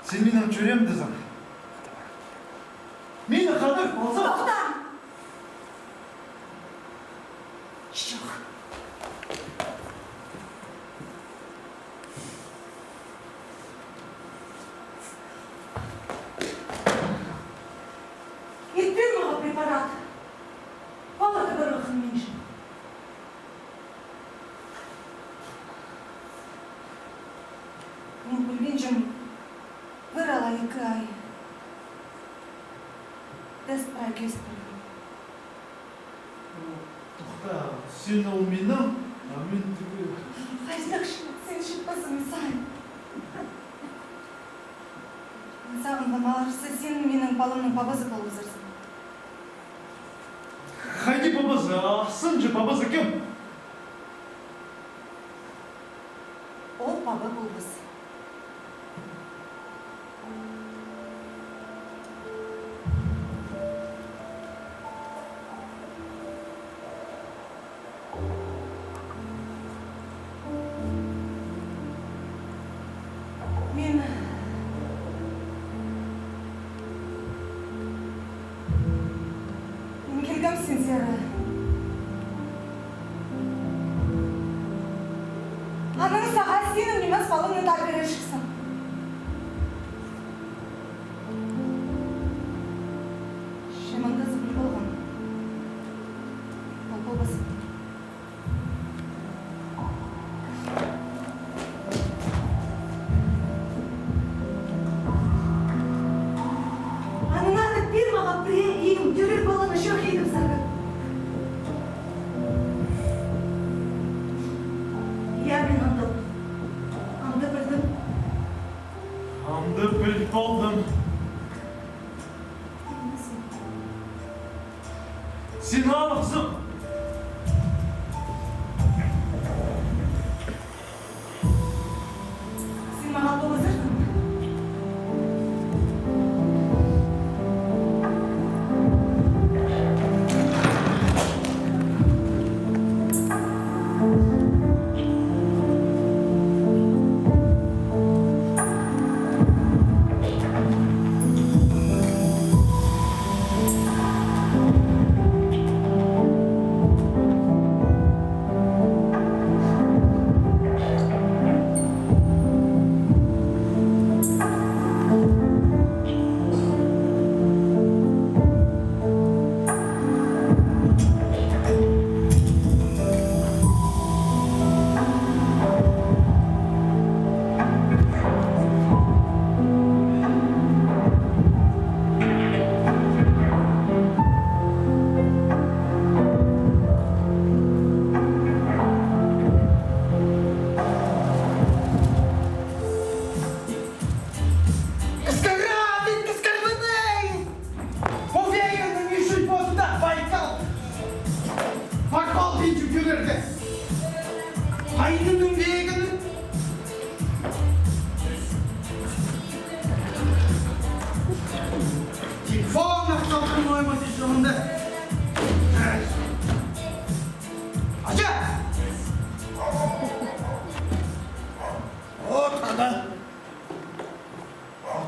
син минің чӱреемдезің. Мині хадарып алза. Тохта! Чох. Ит пир мағаа препарат. Палата парарға хынминчам. Мин пілбинчем, пір алай, ікі ай. Тест прай кӧзіт пирген. Тохта, син ол минің, а мин тігі. Хайдағ чіт, син чітпезің, Исай. Мин сағынғам, алырза, син минің паламның пабазы полыбызарзың. Хайди пабазы? А сынҷа пабазы кем? Ол паба полбас. Мин, мин килгем син сері. Анаң сағаа синің нимес палаңны таа пирерҷіксің. Че мында зыбыр полған. Ол полбас. Анаң аны пир мағаа, пірее иң тӧрег паланы чох идібізерге. Я, мин андағ. Анда пілдім. Анда піліп алдым. Син алыхсың. Син мағаа полызарзың.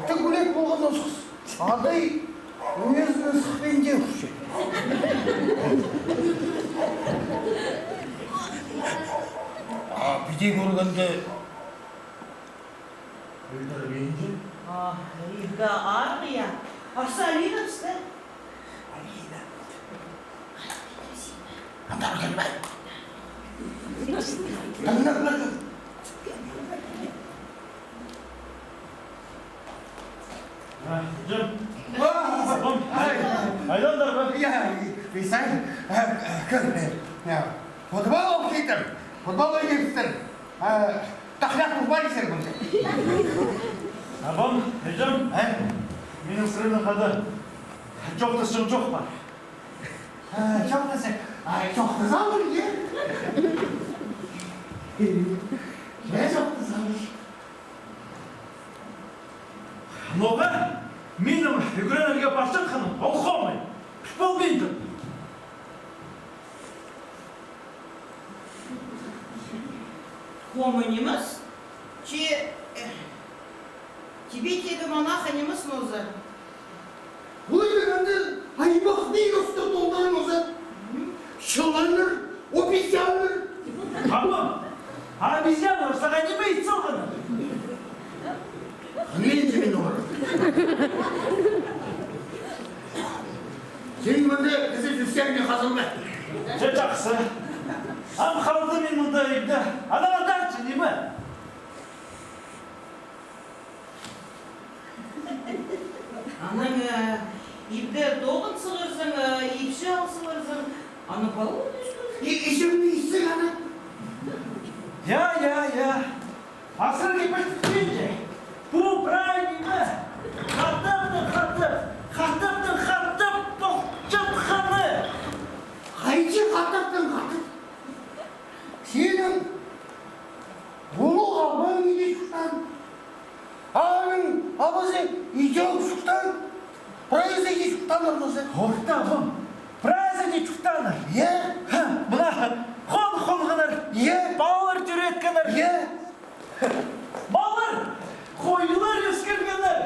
Тігілек полған осхас. Адай ӧзін сыхпинча ӱрче. А піди кӧргенде, ӧлдірбинче. А, ибде арығ, я. Арса Алина пісте. Алина. Андар килбе. Тыңнап. А, Джим. А, ай. Айдаңдар ба? Я, и, и сай, а, а, кір, э, я. Футбол ойнайтын. Футбол ойнайтын. А, тахлах футболистер буде. Абам, Джим. А? Минің сірернің хада чоохтасчаң чоох пар. А, чоохтасчаң, а, чоохтаза алар, е? Е, чоохтаза алар. Ноға минің ӱгренерге парчатханым, ол хомай. Піс полбин тіп. Хомай нимес? Че, э, Тибеттегі монах нимес нооза? Ол дегенде аймах вирусты толдырыңызы. Чыланнар, обезьяннар. Абам, а обезьяннар сағаа ниме ит салғаннар? Хынмин сен олар. Сен мында кізі сӧстеріне хазылма. Че, чахсы. Ам халдым мин мында ибде. Анаң андар чи ниме? Анаң, э, ибде тоғын сығарзаң, э, ипчі ал сығарзаң, аны палуын ӧскірзең. И, исемні иссе ана. Я, я, я. Асырға пілдіртпинче. Пу прай ниме. Хатаптың хатап, хатаптың хатап полчатханы. Хайди хатаптың хатап? Синің улуғ абаң иди чуртаан. Аның абазы идӧк чуртаан. Прайзы иди чуртааннар нооза. Орта абам. Прайзы иди чуртааннар. Е? Ха, мына хон хонғаннар. Е? Палалар тӧреткеннер. Е? Маллар, хойлар ӧскіргеннер.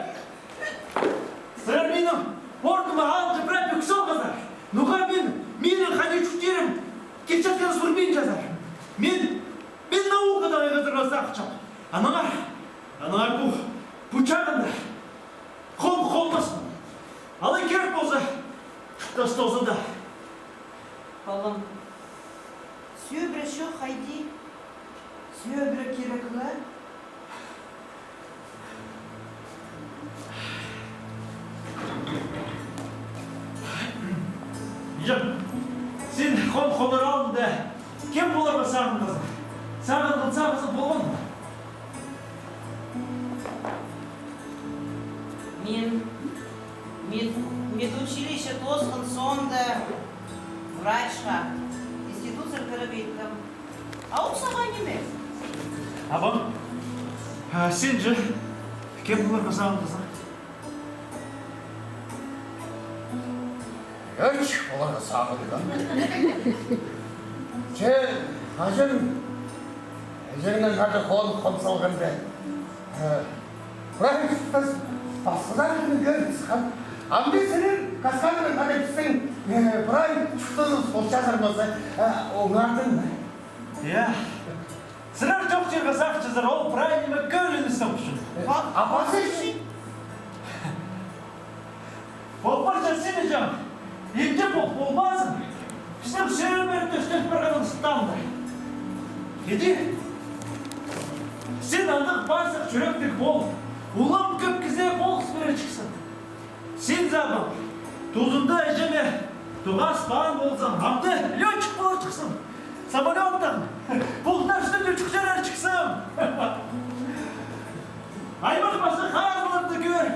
Сірер минің орныма алынҷа прай пӧк салғазар. Ноға мин, минің хайди чуртирым килчеткен сурбинчазар. Мин, мин наукада айғазарға сағынчам. Аннаңар, аннаңар пу, пу чағында хон хонмаспын. Алай кирек полза, тас тооза даа. Палам, сӧбіре чох хайди, сӧбіре кирек ле. Иҷем, син хон хонар алнында кем поларға сағынғазың? Сағынған сағызың полған ма? Мин мед-, медучилище тоосхан соонда врачха институтсар кіріп иткем. А ол сағаа ниме? Абам, а син же кем поларға сағынғазың? Ӧч поларға сағынғам. Че, аҷам, аҷамның хада хон, хон салғанда, э, прай чуртас пасхазар кӧріп сыххан. Амды сірер касханның хада пістің, э, прай чуртас полчазар нооза, э, оңардаң. Я. Сірер чох чирге сағынчазар, ол прай ниме кӧріністің пӱсін. А, а пазы чи? Ол парча сині, чаң, ибде пол полбазың. Пістің сӧбіре тӧстеп парғанның сылтаанда. Иди. Син андағ пазых чӱректіг пол. Улам кӧп кізее полыс пирерҷіксің. Син, Забыл, тузында іҷеме тоғаспаан ползаң, амды лётчик поларҷыхсың. Самолёттаң пултарчатхан лётчик чӧрерҷіксің. Аймах пазы хазыларды кӧр.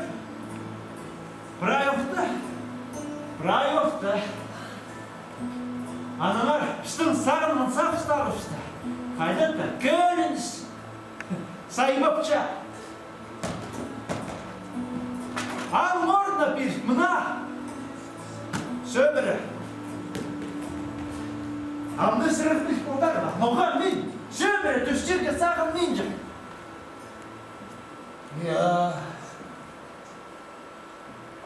Прай орта, прай орта. Аннаңар пістің сағынған сағыстарыбысты хайдағ-да кӧрініс саймапча. Аның орнына пир, мына сӧбіре. Амды сірер піліп поларзар ба, ноға мин сӧбіре тӧстерге сағынминчам. Я.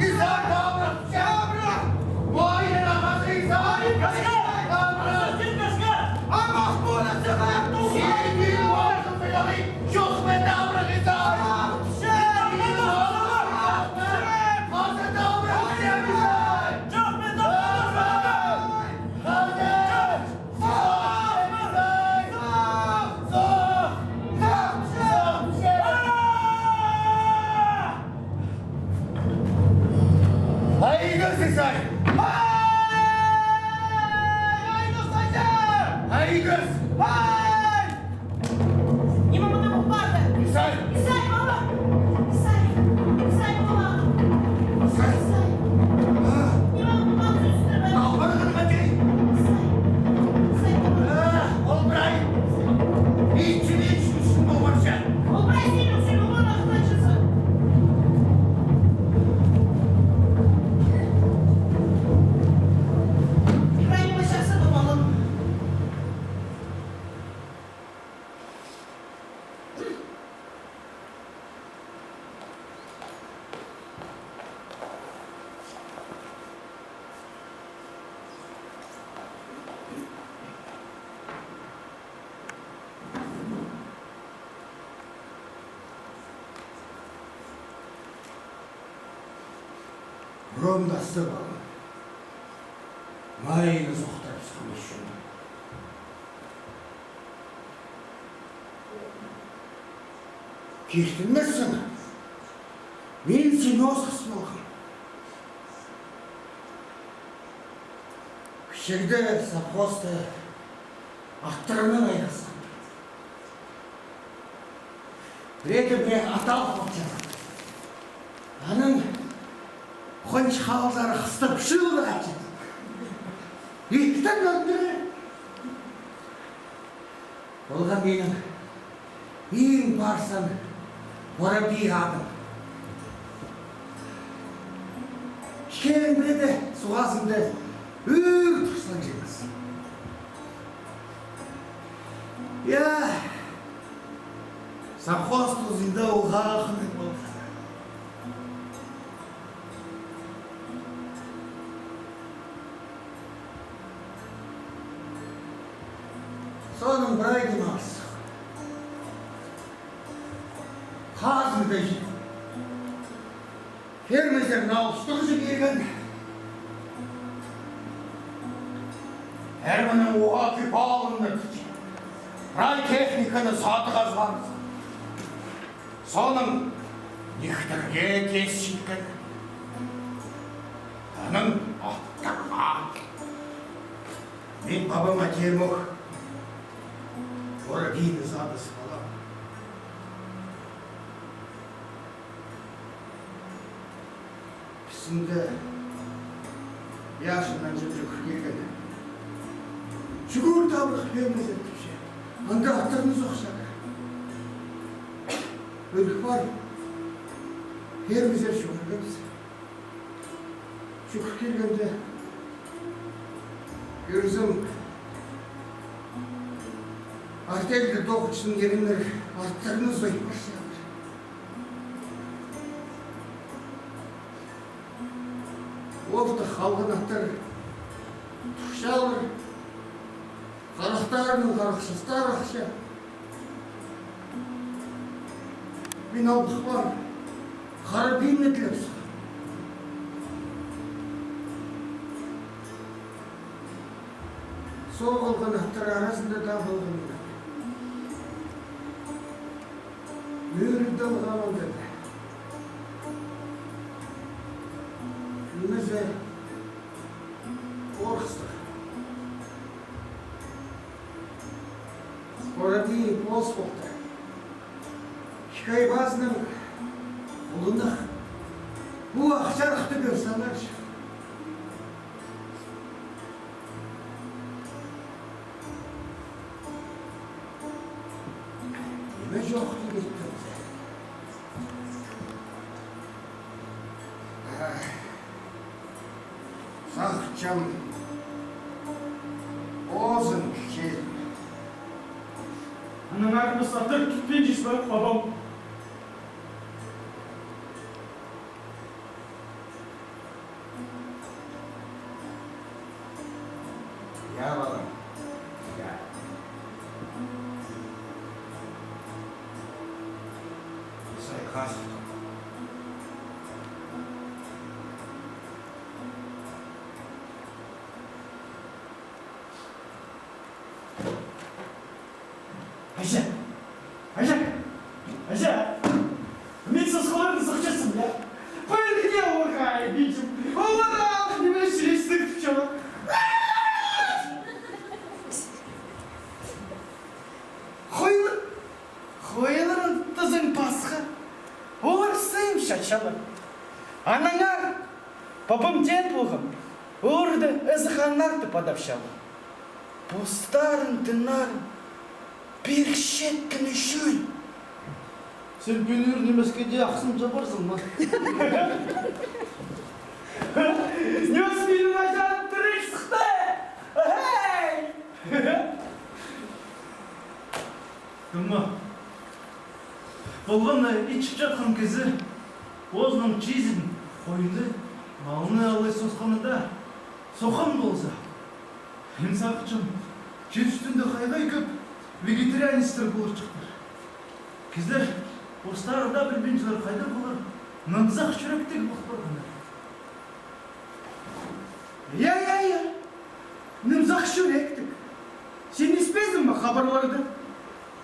Изай, табырах! Табырах! Ой, ағазы Изай! Касха! Табырах! Син касха! Амах полысың! Син мин полысың, педағи! Чох, мин табырах, Изай! Син мин полысың! Хаза табырах, Изай! Чох, мин табырах! Хаза! Айғыс, Изай! Айғыс! Ниме мында полып парды? Изай! Изай, палам! Изай! Изай, палам! Изай! Изай! А! Ниме мында полып парды? Албарған ма тей? Изай! Изай, палам! А, ол прай. Итчі, итчі, итчі, ол парча. Ол прай синің сӱрігің артынҷызы. Прай ниме чахсы, палам. Ромдасты, палам. Майны сохтап салған ӱчӱн. Киртінмессің, мин сині осхас полғам. Кічігде совхозта аттарнаң айғасхам. Пірееде пірее ат алып парчадым. Аның хончых халдары хыстап шыылдап килче. Иттең ӧлтіре. Олған минің Иң парсан Воробей адым. Килбеде суғазында ӱр турсан чыдас. Я, совхоз тузында улғағын полған. Соонаң прай нимес. Хазында чит. Фермазар алыстырҷы килген. Ферманы уғаа кӧп алыннар. Прай техниканы сатығ азған. Соонаң нихтерге тес читкен. Анаң аттарға. Мин пабама теем ох. Воробейні садыс алам. Пістің дее Яшиннаң чӱгӱр килген. Чӱгӱр табырах, фермазар, тіпче. Анда аттарны сохчалар. Ӧрік пар. Фермазар чӱгӱргебіс. Чӱгӱр килгенде, кӧрзем, артельде тоғынчатхан иреннер аттарны сой парчалар. Орта халған аттар турчалар, харахтарынаң харахчастар ахча. Мин алып пар, харабинні тілеп сығам. Соғылған аттар аразында табылған. Ӧрік даа алғам анда даа. Ниме зе орыстығ. Воробей пос полтыр. Хикай пазының улуғ. Пу ах чарыхты кӧр санарҷых. Ниме чоохтап киттің? Сағынчам, позың киліп. Анаң артыс аттар тӱтпинчес пе, пабам? Я, палам, я. Исай хазых. Аҷа! Аҷа! Аҷа! Мин сосхаларны сыхчатсам, я? Пӧлкіне орғай, битім. Олар ах, ниме чирестіг тіпче. Хойлар, хойлар тізең пасха. Олар сыйым чатчалар. Анаңар пабам теен полған, оларды ызых аңнар тіп адапчалар. Постарын тыннарын пирчеткені ӱчӱн. Син пӱӱн ӱр нимеске дее ахсын чабарзың ма? Нӧс минің аҷаным тіріг сыхты! Эй! Тыңма. Полған на итчіп чатхан кізі позының чизін, хойны, малны алай сосханы даа соххан полза, мин сағынчам, чир ӱстӱнде хайдағ кӧп вегетарианецтер поларҷыхтар. Кізілер постары даа пілбинчелер, хайдағ олар нымзах чӱректіг полып парғаннар. Я, я, я. Нымзах чӱректіг. Син испезің ме хабарларны?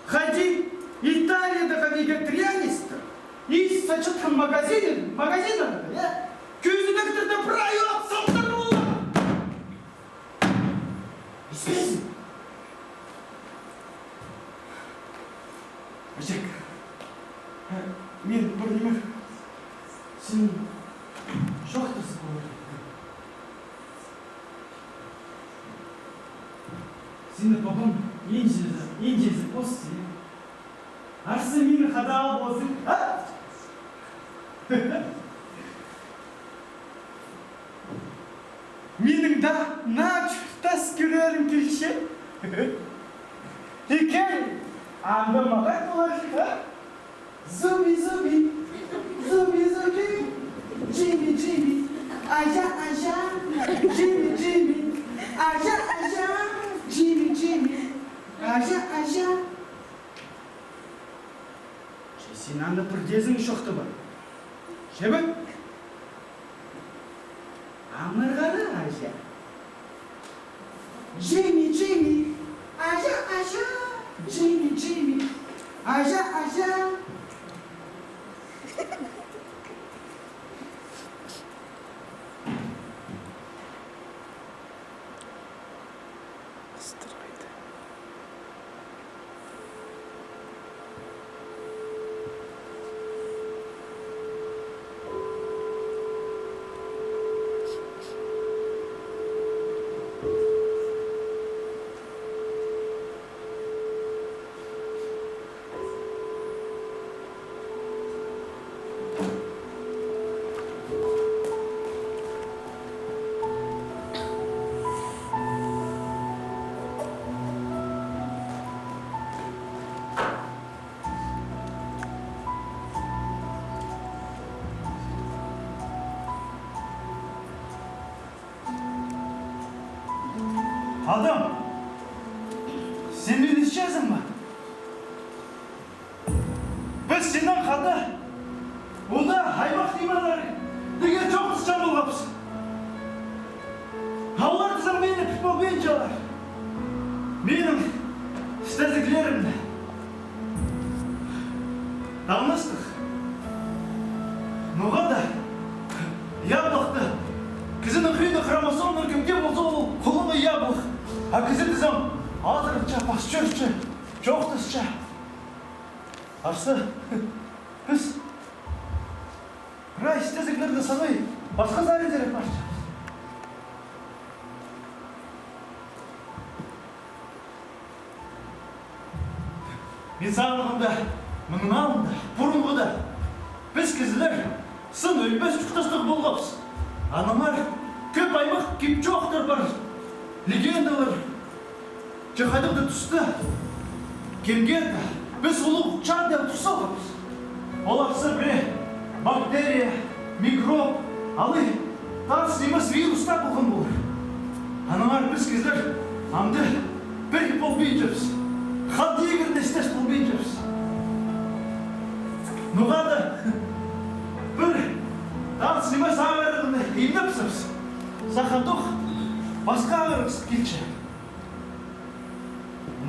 Хайди Италиядағы вегетарианецтер ис сатчатхан магазин, магазиннарда, я? Кӧзенектерде прай от салтар полар. Испезің. Аҷах, мин пір ниме синнең чоохтазып полар. Сині пабам Индияда, Индияда посты. Арса минің хада ползын, а? Минің даа наа чуртас кӧрерім килче. Икем, анда мағат полар, а? Зуби, зуби, зуби, зуби, джими, джими, аҷа, аҷа, джими, джими, аҷа, аҷа, джими, джими, аҷа, аҷа. Че син аны пірдеезің чоохтап ап. Чебек. Амырғара, аҷа. Джими, джими, аҷа, аҷа, джими, джими, аҷа, аҷа. Адам, син мині исчезің ме? Піс синнең хада удаа аймах нимелер тігі чоохтасчаң полғабыс. А олар тізең мині піл полбинчалар. Минің істезіглерімні. Таныхтых. Ноға-да яблохта, кізінің хыйны хромосомалар кӧп тее полза, ол хулуңа яблох. А кізі тізең азырапча, пас чӧрче, чоохтасча. Арса, піс прай істезіглерні саңай пасха сариндиреп парчабыс. Мин сағынғанда, мының алнында, пурунғыда, піс кізілер сын ӧлбес чуртастығ полғабыс. Аннаңар кӧп аймах кип-чоохтар пар, легендалар. Че хайдағ-да туста кемге-де піс улуғ чаа даа тур салғабыс. Ол арса пірее бактерия, микроб, алай таас нимес вирус таа полған полар. Аннаңар піс кізілер амды пір полбинчабыс, хан тигірні істес полбинчабыс. Ноға-да пір таас нимес ағырығны имнепсібіс, сах андох пасха ағырығ килче.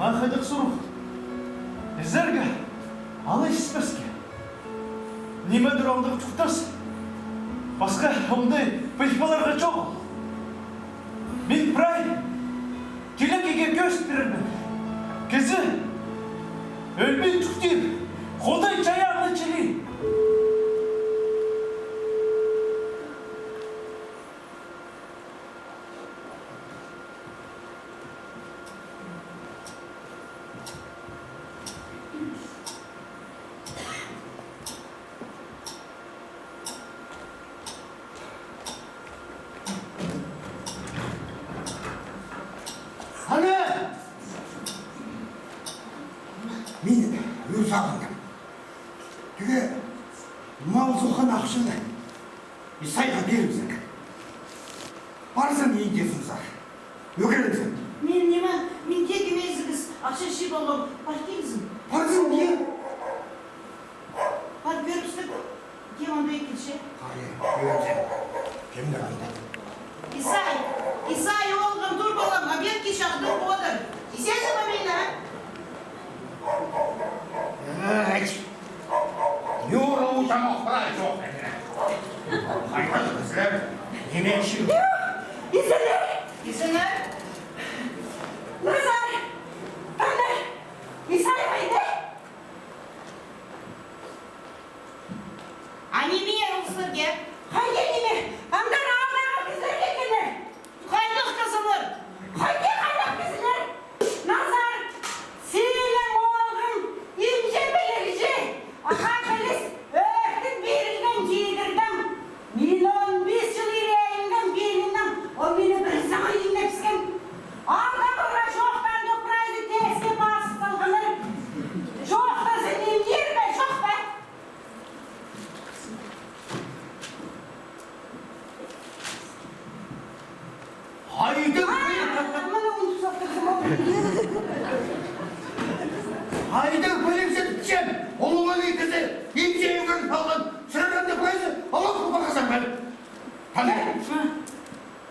Мына хайдағ сурығ. Пізерге алай іспеске. Ниме-дір андағ чуртас пасха оңдай піліп аларға чоғыл. Мин прай тілекеге кӧзіт пирербін. Кізі ӧлбин чуртир, Худай чайаанны чіли. Ана! Мин ӧр сағындым. Тігі мал соқхан ахчаны Исайға пирібізерге. Парзам, индезімзер. Ӧгрензем. Мин ниме, мин тее кӧмезігіс, ахча чыып алғам, пар килзін. Парзам, не? Пар кӧрібістіг, кем анда килче. Хайа, кӧрзем. Кемдір анда. Исай, Исай, оолғым, тур, балам, обедке чағдыр одыр. Исезің ме мині, а? Ай! Нюра утамох прай чох. Хайдағ кізілер, ниме ӱчӱн? Изеннер! Изеннер! Назар! Ана! Исай хайда? А ниме ол сірерге? Хайда ниме? Анда аалдағы кізілер килгеннер. Хайдағ кізілер? Хайди хайдағ кізілер? Назар, синің оолғың инҷе пеер Алған сірерге де прайзы алып парғазар бе? Ханай.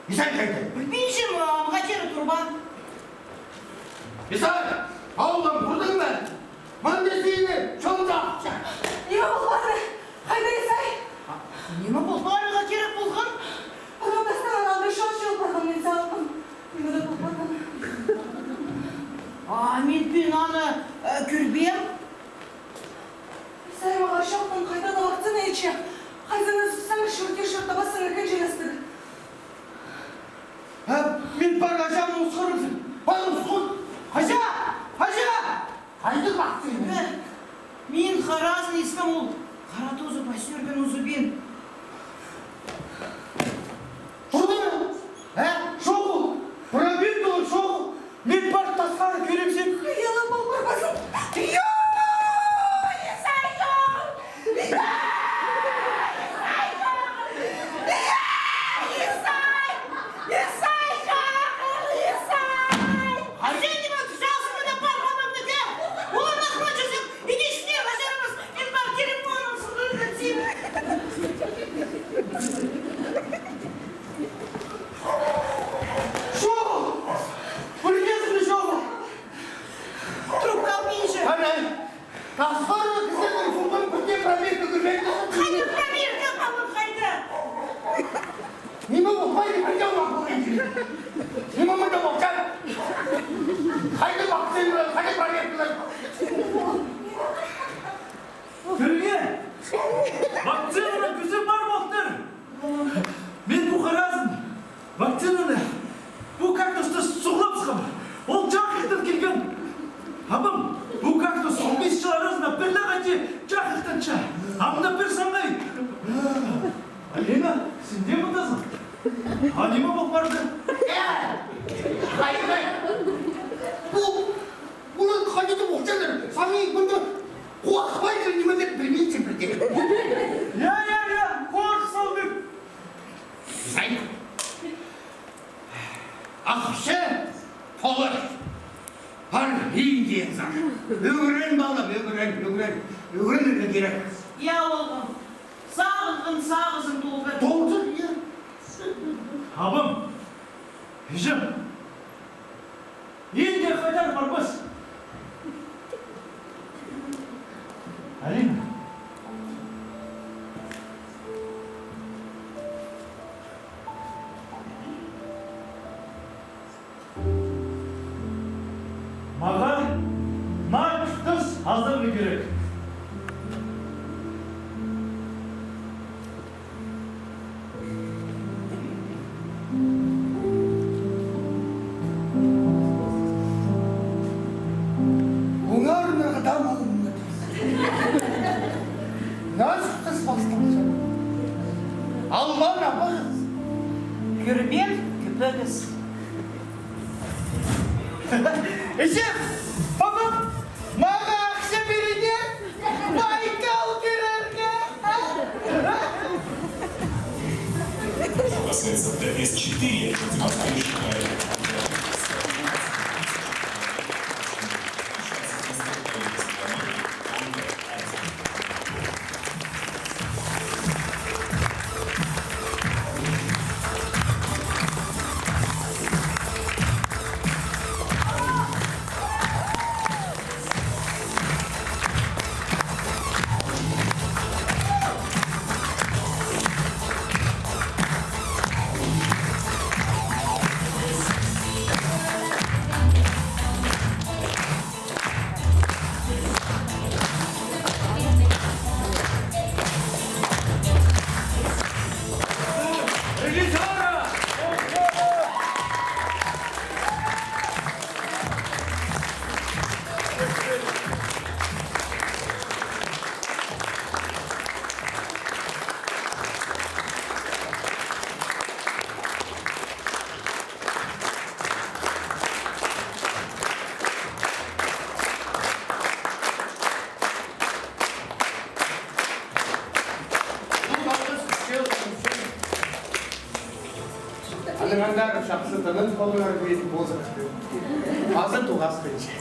Исай хайда? Пілбинчем, а, мағаа чирі турбаан. Исай, аулам, кӧрдің ме? Мында сині чонда. Ниме полған? Хайда Исай? А, ниме полған? Парарға кирек полған. Панаң тастаң алды шоқ чыл парған, мин сағынғам. Ниме дее полған. А, мин пу аны, э, кӧрбеем. Исай, мағаа чоохтаң, хайдағ-да вакцина итче. Хайзына сыхсаң, чуртир чуртабассың, ікінҷілестіг. А, мин пар, аҷам, усхырыбызың. Пар, усхыр. Аҷа! Аҷа! Хайдағ вакцина? Э, мин харазын искем, ол хара тузы пас ӱрген узубин. Чуртаң ба? Э? Чоғыл. Пробит ол, чоғыл. Мин пар тасхар кӧрімзем. Йылап ол парбазын. Йой, Исай, йой! Йой, Исай, йой! Йой, Исай! Исай, чоғыл, Исай! А сен ниме, чазымына парғаныңны кӧр! Олар нахмачызып, иди шнер базарымыз, мин пар телефоным сындырып син. Чоғыл! Пірдеезі чоғыл! Трубка албинча. Ана, тасхар кізілернің фунтын пірдее проверка кӧрбеен. Хайда проверка, палым, хайда? Ниме полбай, пірдее ла полбай. Ниме мында полча? Хайда вакцина, хайда проверкалар? Кӧрге! Вакцинаның кӱзі пар полтыр! Мин пу харазын, вакцинаны, пу кактусты суғлапчам. Ол чахайахтан килген. Абам, пу кактус он пис чыл аразында пір ле хати чахайахтанча. Амды пір саңай. Алина, син дее мындазың? А ниме пол парды? Э, хайда? Пу Олар хайдағ-да полчалар, саңай мында хорых пар, ниме дее пілбинчем пірдее. Я, я, я, хорых салдың. Зай. Ахча полар. Пар, Индияға. Ӱгрен, палам, ӱгрен, ӱгрен. Ӱгренерге кирек. Я, оолғым. Сағынған сағызың толдыр. Толдыр, я. Абам, іҷем. Индияа хайдар парбас. Алина. Мағаа наа тус азарға кирек. Оңарнарға даа маңымны. Назых тыс пасталча. Албан абағыз. Кӧрбеен кӧпегіс. Іҷем, пабам, мағаа ахча пиріңер, Байкал кӧрерге. Касается Т С четыре, девяносто считает. Аның андар чахсы тынын полар, бит бозык. Азы туғас пенче.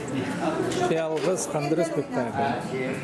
Ялғыс хандырыс пекті. А, че.